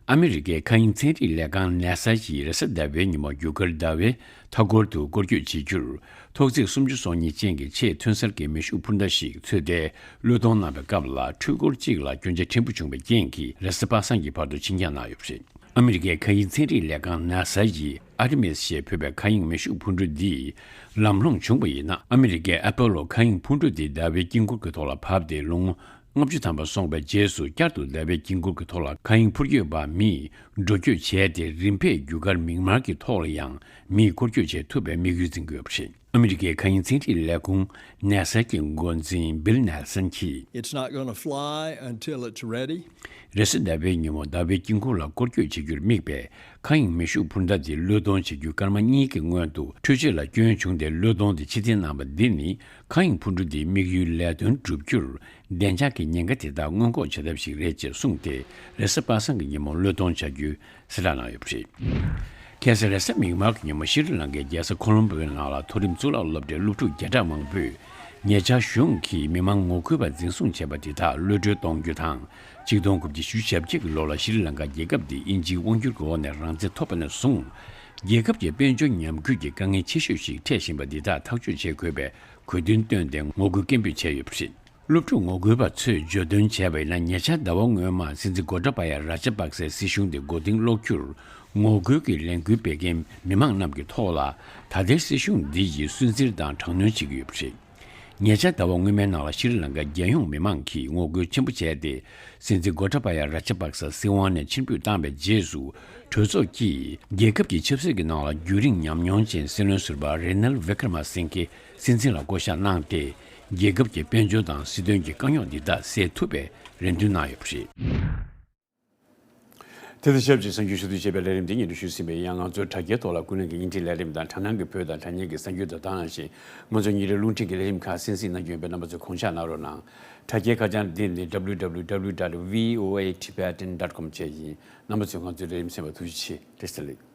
ཨ་མི་རི་ཀའི་མཁའ་དབྱིངས་ཚན་རིག་ལས་ཁང་ནེ་ས་ཡིས་རེས་གཟའ་ཟླ་བའི་ཉིན་མོ་རྒྱུ་སྐར་ཟླ་བའི་མཐའ་འཁོར་དུ་སྐོར་སྐྱོད་བྱེད་རྒྱུར། ཐོག་བརྩེགས་སུམ་ཅུ་སོ་གཉིས་ཅན་གྱི་ཆེས་ཐོན་གསར་གྱི་མེ་ཤུགས་འཕུར་མདའ་ཞིག་ཚོད་ལྟའི་བློས་གཏོང་གནང་བའི་སྐབས་ལ། འཕྲུལ་འཁོར་གཅིག་ལ་སྐྱོན་ཆ་ཕྲན་བུ་བྱུང་བའི་རྐྱེན་གྱིས། རེས་གཟའ་པ་སངས་ཀྱི་བར་དུ་ཕྱིར་འགྱངས་གནང་ཡོད་པ་རེད། ཨ་མི་རི་ཀའི་མཁའ་དབྱིངས་ཚན་རིག་ལས་ཁང་ནཱ་སཱ་ཡིས་ཨར་ཏི་མིས་ཞེས་འབོད་པའི་མཁའ་དབྱིངས་མེ་ཤུགས་འཕུར་འགྲོས་འདིས་ལམ་ལྷོང་བྱུང་བ་ཡིན་ན། ཨ་མི་རི་ཀའི་ཨ་པོ་ལོ་མཁའ་དབྱིངས་འཕུར་འགྲོས་འདི་ཟླ་བའི་དཀྱིལ་འཁོར་གྱི་ཐོག་ལ་བབས་ཏེ། ལོ་ངོ་ལྔ་བཅུ་ཐམ་པ་སོང་བའི་རྗེས་སུ། བསྐྱར་དུ་ཟླ་བའི་དཀྱིལ་འཁོར་གྱི་ཐོག་ལ་མཁའ་དབྱིངས་འཕུར་སྐྱོད་པ་མིས་འགྲོ་སྐྱོད་བྱས་ཏེ། རིམ་ཕེབས་རྒྱུ་སྐར་མིག་དམར་གྱི་ཐོག་ལ་ཡང་མིས་སྐོར་སྐྱོད་བྱེད་ཐུབ་པའི་དམིགས་ཡུལ་འཛིན་གྱི་ཡོད་པ་རེད། ཨ་མི་རི་ཀའི་མཁའ་དབྱིངས་ཚན་རིག་ལས་ཁུངས་ནཱ་སཱ་གི་འགོ་འཛིན་བིལ་ནེལ་སན་གྱིས། It's not gonna fly until it's ready. རེས་གཟའ་ཟླ་བའི་ཉིན་མོ་ཟླ་བའི་དཀྱིལ་འཁོར་ལ་སྐོར་སྐྱོད་བྱེད་རྒྱུར་དམིགས་པའི་མཁའ་དབྱིངས་མེ་ཤུགས་འཕུར་མདའ་དེ་བློས་གཏོང་བྱེད་རྒྱུའི་སྐར་མ་གཉིས་ཀྱི་སྔོན་དུ། འཕྲུལ་ཆས་ལ་སྐྱོན་བྱུང་སྟེ་བློས་གཏོང་དེ་ཕྱིར་འཐེན་གནང་བ་འདི་ནི། མཁའ་དབྱིངས་འཕུར་འགྲོས་འདིའི་དམིགས་ཡུལ་ལས་དོན་བསྒྲུབ་རྒྱུར་བདེ་འཇགས་ཀྱི་ཉེན་ཁ་དེ་དག་སྔོན་འགོག་བྱ་ཐབས་ཤིག་རེད་ཅེས་གསུངས་ཏེ། རེས་གཟའ་པ་སངས་ཀྱི་ཉིན་མོ་བློས་གཏོང་བྱ་རྒྱུའི་གསལ་བསྒྲགས་གནང་ཡོད་པ་རེད། ཁ་སང་རེས་གཟའ་མིག་དམར་གྱི་ཉིན་མོ་ཤྲི་ལང་ཀའི་རྒྱལ་ས་ཁོ་ལོམ་པོའི་ནང་ལ་མཐོ་རིམ་གཙུག་ལག་སློབ་གྲྭའི་སློབ་ཕྲུག་བརྒྱ་ཕྲག་མང་པོས་ཉེ་ཆར་གཞུང་གིས་མི་མང་ངོ་རྒོལ་པ་འཛིན་བཟུང་བྱས་པ་དེ་དག་གློད་གྲོལ་གཏོང་རྒྱུ་དང་། ཆིག་སྟོང་དགུ་བརྒྱ་བཞི་བཅུ་ཞེ་གཅིག་གི་ལོ་ལ་ཤྲི་ལང་ཀ་རྒྱལ་ཁབ་འདི་དབྱིན་ཇིའི་དབང་སྒྱུར་གྱི་འོག་ནས་རང་བཙན་ཐོབ་པ་ནས་བཟུང་། རྒྱལ་ཁབ་ཀྱི་དཔལ་འབྱོར་ཉམས་རྒུད་ཀྱི་དཀའ་ངལ་ཆེ་ཤོས་ཤིག་འཕྲད་བཞིན་པ་འདི་དག་ཐག་གཅོད་བྱེད་དགོས་པའི་གུས་འདུན་བཏོན་ཏེ་ངོ་རྒོལ་སྐད་འབོད་བྱས་ཡོད་པ་རེད། སློབ་ཕྲུག་ངོ་རྒོལ་པ་ཚོས་བརྗོད་དོན་བྱས་པ་ཡིན་ན། ཉེ་ཆར་ཟླ་བ་སྔོན་མ་སྲིད་འཛིན་གོ་ཏཱ་པ་ཡ་ར་ཇ་པག་སའི་སྲིད་གཞུང་དེ་མགོ་རྟིང་སློག་རྒྱུར་ངོ་རྒོལ་གྱི་ལས་འགུལ་སྤེལ་མཁན་མི་མང་རྣམས་ཀྱི་ཐོག་ལ་ད་ལྟའི་སྲིད་གཞུང་འདི་ཡིས་སུན་གཙེར་དང་དྲག་གནོན་བྱེད་ཀྱི་ཡོད་པ་རེད། ཉེ་ཆར་ཟླ་བ་སྔོན་མའི་ནང་ལ་ཤྲི་ལང་ཀའི་རྒྱལ་ཡོངས་མི་མང་གིས་ངོ་རྒོལ་ཆེན་པོ་བྱས་ཏེ། སྲིད་འཛིན་གོ་ཏཱ་པ་ཡ་ར་ཇ་པག་ས་སྲིད་དབང་ནས་ཕྱིར་འབུད་བཏང་བའི་རྗེས་སུ། གྲོས་ཚོགས་ཀྱིས་རྒྱལ་ཁབ་ཀྱི་ཆབ་སྲིད་ཀྱི་ནང་ལ་རྒྱུན་རིང་ཉམས་མྱོང་ཅན་སྲིད་བློན་ཟུར་པ་རེ་ནལ་ཝེ་ཀར་མ་སིང་གྷེ་སྲིད་འཛིན་ལ་བསྐོ་གཞག་གནང་སྟེ། རྒྱལ་ཁབ་ཀྱི་དཔལ་འབྱོར་དང་སྲིད་དོན་གྱི་དཀའ་རྙོག་འདི་དག་སེལ་ཐུབ་པའི་རེ་འདུན་གནང་ཡོད་པ་རེད། དེ་དང་ཆབས་ཅིག་གསར་འགྱུར་ཞུ་གཏུག་བྱས་པའི་ལས་རིམ་འདི་སྙན་སྒྲོན་ཞུས་ཟིན་པས། ཡང་ང་ཚོའི་དྲ་རྒྱའི་ཐོག་ལ་ཀུན་གླེང་གི་བརྙན་འཕྲིན་ལས་རིམ་དང་། དྲ་སྣང་གི་བོད་དང་དྲ་བརྙན་གྱི་གསར་འགྱུར་དང་། ད་ག་ནང་བཞིན་ང་ཚོའི་ཉིན་རེའི་རླུང་འཕྲིན་གྱི་ལས་རིམ་ཁག་གསན་གཟིགས་གནང་རྒྱུ་ཡིན་པས། རྣམ་པ་ཚོས་གོང་བཞག་གནང་རོགས་གནང་། དྲ་རྒྱའི་ཁ་བྱང་འདི་ནི་W W W dot V O A Tibetan dot com བཅས་ཡིན། རྣམ་པ་ཚོས་ང་ཚོའི་ལས་རིམ་གསན་པར་ཐུགས་རྗེ་ཆེ། བཀྲ་ཤིས་བདེ་ལེགས།